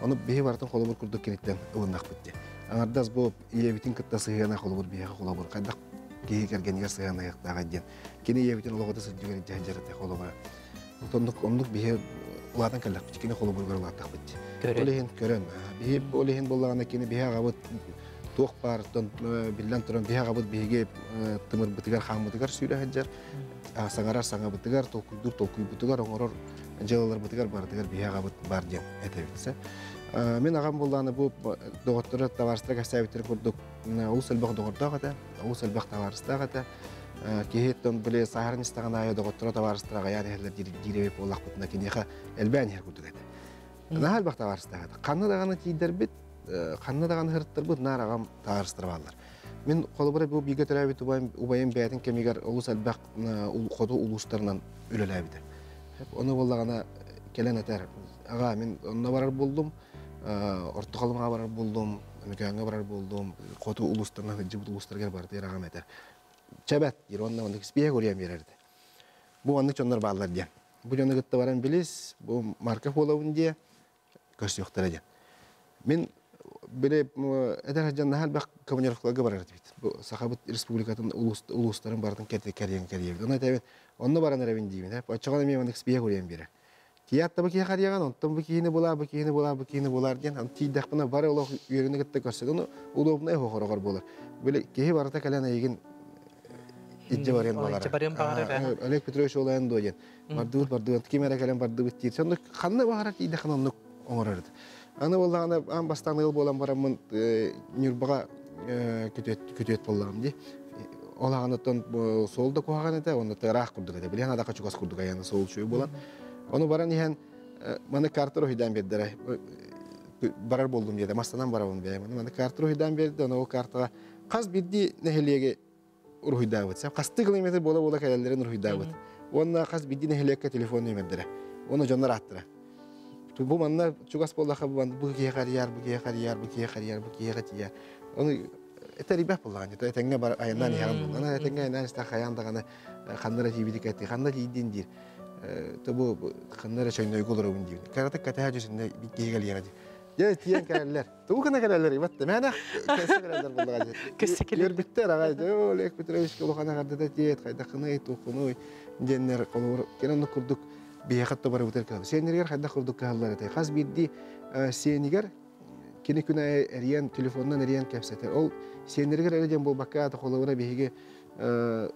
Speaker 6: Ону биһи барытын холобур курдук киниттэн ылыннахпыт дии. Аҥардас бу ийэбитин кытта сыһыана холобур биһиэхэ холобур хайдах киһи кэргэнигэр сыһыанаһыахтааҕа диэн. Кини ийэбитин олоҕото сылдьыгар илдьэ сылдьар этэ холобура. Оннук оннук биһи улаатан кэллэхпит кини холобуругар улааттахпыт. Ол иһин көрөн, биһи ол иһин буоллаҕына кини биһи аҕабыт туох баарыттан биллэн туран биһи аҕабыт биһиги тымырбытыгар хааммытыгар сүүрэ сылдьар, саҥарар саҥабытыгар, толкуйдуур толкуйбутугар, оҥорор дьыалаларбытыгар барытыгар биһи аҕабыт бар диэн этэбит.
Speaker 8: Мин аҕам буоллаҕына бу доҕотторо табаарыстара кэпсээбиттэрин курдук олус элбэх доҕордоох этэ, олус элбэх табаарыстаах этэ. Киһи оттон били сааһыран истэҕин аайы доҕотторо табаарыстара аҕыйаан иһэллэр диир эбит буоллахпытына киниэхэ элбээн иһэр курдук этэ. Наһаа элбэх табаарыстаах этэ. Ханна даҕаны тиийдэрбит, ханна даҕаны сырыттарбыт наар аҕам табаарыстара бааллар. Мин холобура бу бииргэ төрөөбүт убайым, убайым бэйэтин кэмигэр олус элбэх хоту улуустарынан үлэлээбитэ. Ону буоллаҕына кэлэн этэр, аҕаа мин онно барар буоллум, Орто Халымаҕа барар буоллум, Өмөкөөҥҥө барар буоллум, хоту улуустарынан сылдьыбыт улуустарыгар барытыгар аҕам этэр. Чэбэт диир уонна оннук испиэһэ куруйан биэрэр этэ. Бу оннук дьоннор бааллар диэн. Бу дьону кытта баран билис, бу Марков буолабын диэ, көрсүөхтэрэ диэн. Мин били эдэр сылдьан наһаа элбэх командировкаларга барар этибит. Бу Сахабыт Республикатын улуустарын барытын кэрийэн кэрийэбит. Ону этэбин, онно баран эрэбин диибин. Оччоҕо эмиэ маннык спиэк уруйан биэрэр. Тиийээт да бу киһи харыйаҕын, онтон бу киһини булаар, бу киһини булаар, бу киһини булаар диэн тиийдэхпинэ бары олох үөрүүнү кытта көрсөт. Ону удобнай хоһороҕор буолар. Били киһи барыта кэлэн эйигин илдьэ барыан баҕарар. Олег Петрович олайан дуо диэн. Бардыбыт, бардыбыт, ким эрэ кэлэн бардыбыт диир. Соннук ханна баҕарар тиийдэххинэ оннук оҥорор этэ. Аны буоллаҕына аан бастаан ыал буолан бараммын Ньурбаҕа күтүөт буоллаҕым дии. Ол аҕаныттан суол да куһаҕан этэ, уонна ыраах курдук этэ. Билиэн адака чугас курдук айана суол үчүгэй буолан. Ону баран иһэн маны карта уруһуйдаан биэрдэрэ. Барар буоллум диэтэ, мастанан барабын бэйэм. Маны карта уруһуйдаан биэрдэ, ону ол картаҕа хас биирдии нэһилиэги уруһуйдаабыт. Хастыы километр буола-буола кэлэллэрин уруһуйдаабыт. Уонна хас биирдии нэһилиэккэ телефон нүөмэрдэрэ. Уонна дьоннор ааттара. Бу манна чугас буоллахха бу киһиэхэ арыйар, бу киһиэхэ арыйар, бу киһиэхэ арыйар, бу киһиэхэ тиийэр. Ону этэрийбэх буоллаҕын этэҥҥэ бар айаннаан иһэҕин буоллаҕына этэҥҥэ айаннаан истэх хайаан даҕаны ханна эрэ тиийбити кэти ханна тиийдин диир бу ханна эрэ чойнойго олоробун диир карата кэтэһэ дьүсүннэ киһи кэлиэҕэ дии дьэ тиийэн кэлэллэр тугу гына кэлэллэр ибат мээнэх кэссе кэлэллэр буоллаҕа дии үөрбүттэр аҕай дьэ Олег Петрович улахан эҕэрдэтэ тиэт хайдаххыный туоххунуй диэннэр холобур кини оннук курдук биһиэхэ то барыбытыгар кыһаллар сиэннэригэр хайдах курдук кыһаллар этэй хас биирдии сиэнигэр кини күн аайы эрийэн телефонунан эрийэн кэпсэтэр ол сиэннэригэр эрэ диэн буолбакка аата холобура биһиги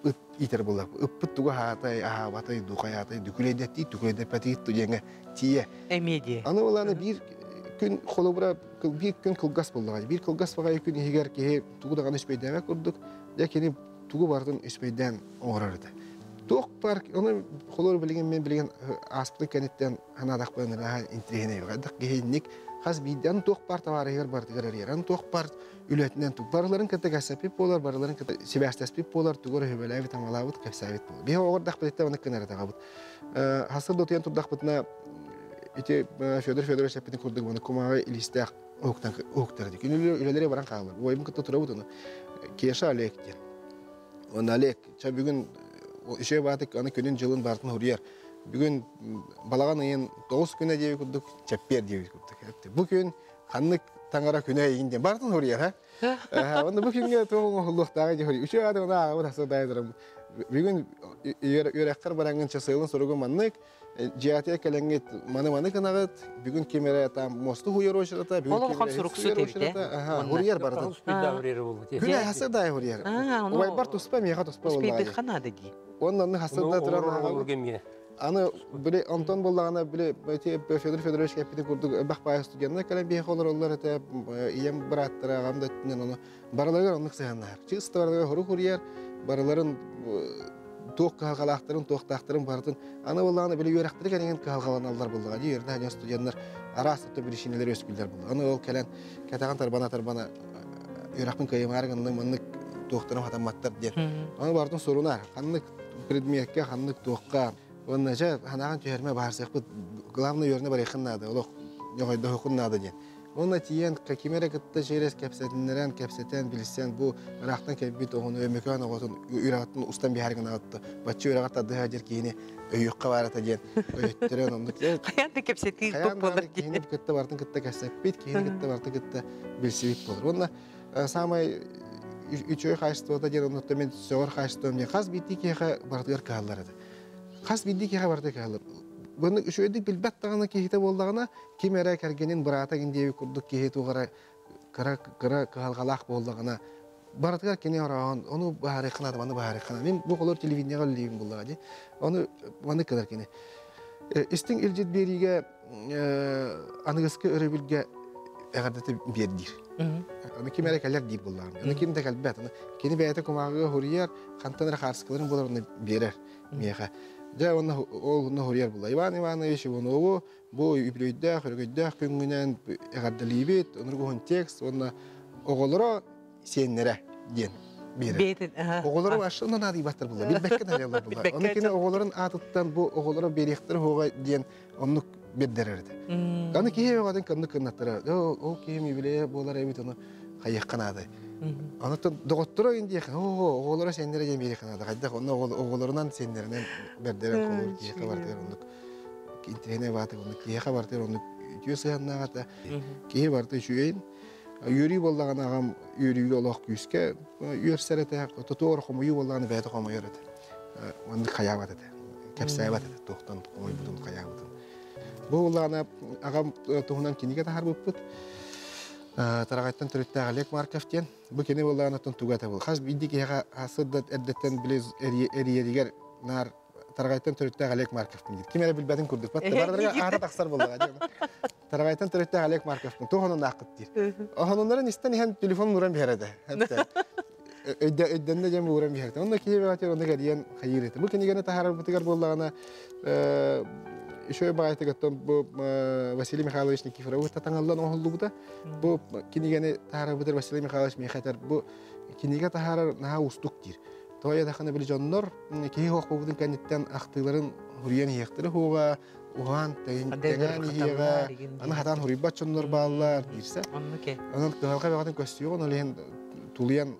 Speaker 8: ыт иитэр буоллахпыт ыппыт тугу аһаатай аһаабатай духайаатай дүкүлэйдэттии түкүлэйдэппэтии диэҥҥэ тиийэ
Speaker 1: эмиэ диэ
Speaker 8: аны ол биир күн холобура биир күн кылгас буоллаҕа биир кылгас баҕайы күн иһигэр киһи тугу даҕаны үспэйдээбэт курдук дьэ кини тугу барытын үспэйдээн оҥорор этэ туох бар ону холобура билигин мен билигин ааспытын кэнниттэн санаатахпына наһаа интириэһинэй хайдах киһинник хас биирдэн туох бар табаарыһыгар барытыгар эрийэр аны туох бар үлэтинэн барыларын кытта кэпсэппит буолар барыларын кытта сибээстэспит буолар тугу эрэ сүбэлээбит амалаабыт кэпсээбит буолар биһи оҕордахпыт аны кынар этаҕабыт хасыр да утуйан турдахпытына ити Федор Федорович эппитин курдук маны кумааҕы илиистээх уһуктан уһуктар дии күнүлү үлэлэри баран хаалар уойбун кытта турабыт ону Кеша Олег диэн уонна Олег ча бүгүн үчүгэй баатык аны күнүн дьылын барытын хуруйар бүгүн балаҕан ыйын 9 күнэ диэбит курдук чэппиэр диэбит курдук бу күн ханнык таҥара күнэ эйигин диэн барытын хуруйар ха уонна бу күҥҥэ туох оҥоһуллуохтааҕый диэн үчүгэй ааты ааҕабыт ааҕабыт даайдарым бүгүн үөрэххэр бараҥҥын часыылын суругу маннык дьиэтигэр кэлэҥҥит маны-маны гынаҕыт бүгүн ким эрэ там мосту хуйар очерата бүгүн
Speaker 1: ким эрэ суруксут эбит
Speaker 8: хуруйар барытын күнэ хасыр дай хуруйар убайбар туспа миэхэ туспа
Speaker 1: успейдыхха наада дии
Speaker 8: уонна онну хасыр да туран аны били онтон буоллаҕына били ити Федор Федорович кэппитин курдук элбэх баай студеннар кэлэн биһиэхэ олороллор этэ ийэм бырааттара аҕам да өттүнэн ону барыларыгар оннук сыһыаннаһар чыыс барыларыгар хорук хуруйар барыларын туох кыһалҕалаахтарын, туохтаахтарын барытын аны буоллаҕына били үөрэхтэри кэлиҥин кыһалҕаланаллар буоллаҕа дии үөрэнэ сылдьан студеннар араас да биричиинэлэр үөскүүллэр буолла аны ол кэлэн кэтэҕин тарбана-тарбана үөрэхпин кыайымаары гынным маннык туохтарым хатамматтар диэн аны барытын сурунар ханнык предмеккэ ханнык туохха уонна дьэ санааҕын түһэрмэ баһарсыахпыт главное үөрэнэ барыаххын наада олох ньоҕойдоһуоххун наада диэн Уонна тиийэн кими эрэ кытта через кэпсэтиннэрэн, кэпсэтэн, билсэн бу ыраахтан кэлбит оҕону Өймөкөөн оҕотун үрэҕиттэн устан биһэр гынаҕытта бачча үрэҕэр тардыһа диир киһини өйүөххэ баар этэ диэн өйөттөрөн оннук
Speaker 1: хайаан да кэпсэтии
Speaker 8: хайаан даҕаны киһини кытта барытын кытта кэпсэппит, киһини кытта барытын кытта билсибит буолар. Уонна саамай үчүгэй хаачыстыбата диэн оннуттан мин сөҕөр хаачыстыбам диэн хас биирдии киһиэхэ барытыгар кыһаллар этэ. Хас биирдии киһиэхэ барытыгар кыһаллар. Бу үчүгэйдик билбэт даҕаны киһитэ буоллаҕына, ким эрэ кэргэнин быраата гин диэбит курдук киһи туох эрэ кыра кыра кыһалҕалаах буоллаҕына барытыгар кини орооһон ону быһаарыахха наада маны быһаарыахха наада мин бу холор телевидениеҕэ үлэлиибин буоллаҕа дии ону маннык гынар кини истиҥ илдьит биэриигэ аныгыскы өрөбүлгэ эҕэрдэтэ биэрдиир. Аны ким эрэ кэлэр диир буоллаҕым. Аны ким да кэлбэт. Аны кини бэйэтэ кумааҕыга хуруйар, хантан эрэ хаарыскаларын булар уонна биэрэр миэхэ. Дьэ уонна ол онно хуруйар буолла. Иван Иванович Иванову бу үбүлүөйдээх, өрөгөйдөөх күҥҥүнэн эҕэрдэлиибит, онуругуһун текст уонна оҕолоро сиэннэрэ диэн биэрэр. Оҕолоро вообще онно наадыйбаттар буолла. Билбэккэ наадыйаллар буолла. Ону кини оҕолорун аатыттан бу оҕолоро биэриэхтэрэ суоҕа диэн оннук бирдэрэр этэ. Аны киһи өҕөтүн кыннык кыннаттара. Ол киһим юбилейа буолар эбит ону хайыахха наада. Онуттан доҕотторо индиэх, оо, оҕолоро сиэннэрэ диэн биэриэххэ наада. Хайдах онно оҕолорунан сиэннэринэн бэрдэрэн холуур киһиэхэ барытыгар оннук интэриэһинэй баатык оннук киһиэхэ барытыгар оннук үтүө сыһыаннаах этэ. Киһи барыта үчүгэйин. Үөрүү буоллаҕына аҕам үөрүүгэ олох күүскэ үөрсэр этэ. Тотуор хомуйуу буоллаҕына бэйэтэ хомуйар этэ. Маннык хайаабат этэ. Кэпсээбэт этэ туохтан хомуйбутун хайаабытын. Бу буоллаҕына аҕам туһунан кинигэ таһаарбыппыт. Тараҕайтан төрүттээх Олег Марков диэн. Бу кини буоллаҕына туга этэ был. Хас биирдии киһиэхэ сырдат эрдэттэн били эрийэригэр наар Тараҕайтан төрүттээх Олег Марковпын диир. Ким эрэ билбэтин курдук. Бардарга аата тахсар буоллаҕа. Тараҕайтан төрүттээх Олег Марковпын. Туох онон ааххыт диир. Оһонуннарын истэн иһэн телефон ууран биһэр этэ. Өйдөннө диэн ууран биһэр. Онно киһи бэҕэтигэр онно кэрийэн хайыыр этэ. Бу кинигэни таһаарарбытыгар буоллаҕына еще баҕайытыгыттан бу Василий Михайлович Никифоров таҥаллан оҥоһуллубута. Бу кинигэни таһаарарбытыгар Василий Михайлович миэхэ этэр бу кинигэ таһаарар наһаа уустук диир. Тоҕо диэтэххинэ били дьоннор киһи суох буолбутун кэнниттэн ахтыыларын хуруйан иһиэхтэрэ суоҕа, уһаан тэҥээн иһиэҕэ, аны хатаан хуруйбат дьоннор бааллар диирсэ. Онон кыһалҕа бөҕөтүн көстүөҕүн, ол иһин тулуйан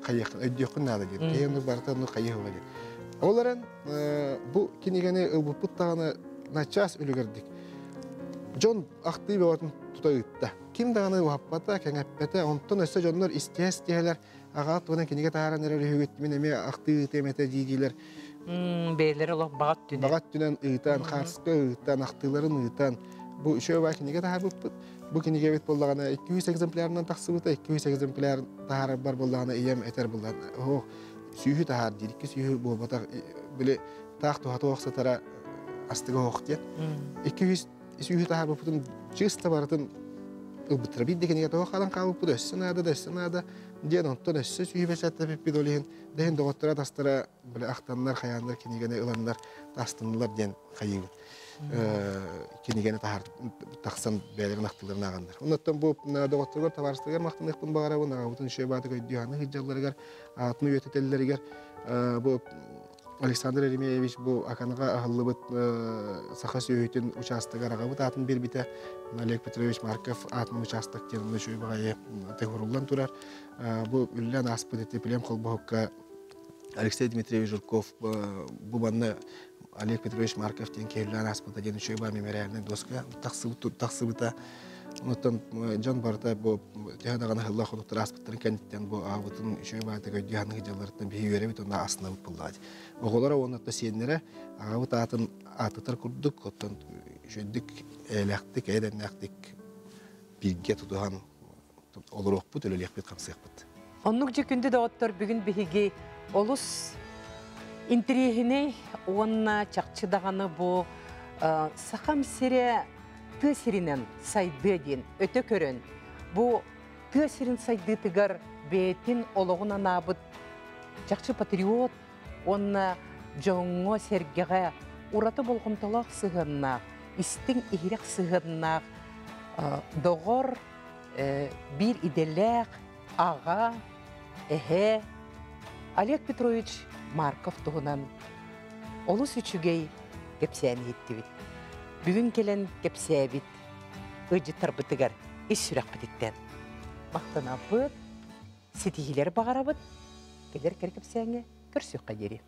Speaker 8: хайыаххын, өйдүөххүн наада диир. Киһи оннук барыта оннук хайыһыга диир. Ол эрэн бу кинигэни ылбыппыт даҕаны начаас үлүгэрдик. Дьон ахтыы бөҕөтүн тута ыытта. Ким даҕаны уһаппата, кэҥэппэтэ, онтон өссө дьоннор истиһэ-истиһэлэр аҕа туһунан кинигэ таһааран эрэр үһүгүт, мин эмиэ ахтыы ыытыам этэ дии-диилэр.
Speaker 1: Бэйэлэрэ олох баҕа өттүнэн.
Speaker 8: Баҕа өттүнэн ыытан, хаарска ыытан, ахтыыларын ыытан, бу үчүгэй баа кинигэ таһаарбыппыт. Бу кинигэбит буоллаҕына 200 экземплярынан тахсыбыта, 200 экземпляр таһаарарбар буоллаҕына ийэм этэр буоллаҕына, оһох сүүһү таһаар диир, икки сүүһү буолбатах, били таах туһата ох сытара астыга оһох диэн. 200 сүүһү таһаарбыппытын чыста барытын ылбыттара. Биир да кинигэ тоҕо хаалан хаалбыппыт, өссө наада да өссө наада диэн онтон өссө сүүһү бэчээттэппиппит ол иһин дэһин доҕотторо атастара били ахтаннар хайааннар кинигэни ыланнар астыннылар диэн хайыыбыт. Кинигэни таһаар тахсан бэйэлэрин ахтыыларын ааҕаннар. Оннуттан бу доҕотторугар табаарыстарыгар махтаныахпын баҕарабын, аҕабытын үчүгэй баатык өйдүү аны сылдьалларыгар, аатын үйэтитэллэригэр бу Александр Еремеевич бу Аканаҕа аһыллыбыт саха сүөһүтүн учаастагар аҕабыт аатын биэрбитэ. Олег Петрович Марков аатын учаастак диэн үчүгэй баҕайы тыһуруллан турар. Бу үллэн ааспыт ити плем холбоһукка Алексей Дмитриевич Жирков бу манна Олег Петрович Марков диэн киһи үллэн ааспыта диэн үчүгэй баа мемориальнай доска тахсыбыта. Онтон дьон барыта бу төһө даҕаны сыллаах хонуктар ааспыттарын кэнниттэн бу аабытын үчүгэй баайдык өйдүү саныы дьалларыттан биһи үөрэбит уонна астынабыт буоллаҕа. Оҕолоро уонна сиэннэрэ аҕабыт аатын аатытар курдук, оттон үчүгэйдик, эйэлээхтик, эйэлэннээхтик бииргэ тутуһан олоруохпут, үлэлиэхпит, хамсыахпыт.
Speaker 1: Оннук дьэ күндү доҕоттор бүгүн биһиги олус интэриэһинэй уонна чахчы даҕаны бу сахам сирэ тыа сиринэн сайдыа диэн өтө көрөн, бу тыа сирин сайдыытыгар бэйэтин олоҕун анаабыт чахчы патриот уонна дьоҥҥо-сэргэҕэ ураты болҕомтолоох сыһыаннаах, истиҥ иһирэх сыһыаннаах доҕор, биир идэлээх аҕа, эһэ Олег Петрович Марков туһунан олус үчүгэй кэпсээн иһиттибит. Бүгүн кэлэн кэпсээбит ыалдьыттарбытыгар ис сүрэхпититтэн махтанабыт, ситиһиилэри баҕарабыт. Кэлэр кэрэ кэпсээҥҥэ көрсүөххэ диэри.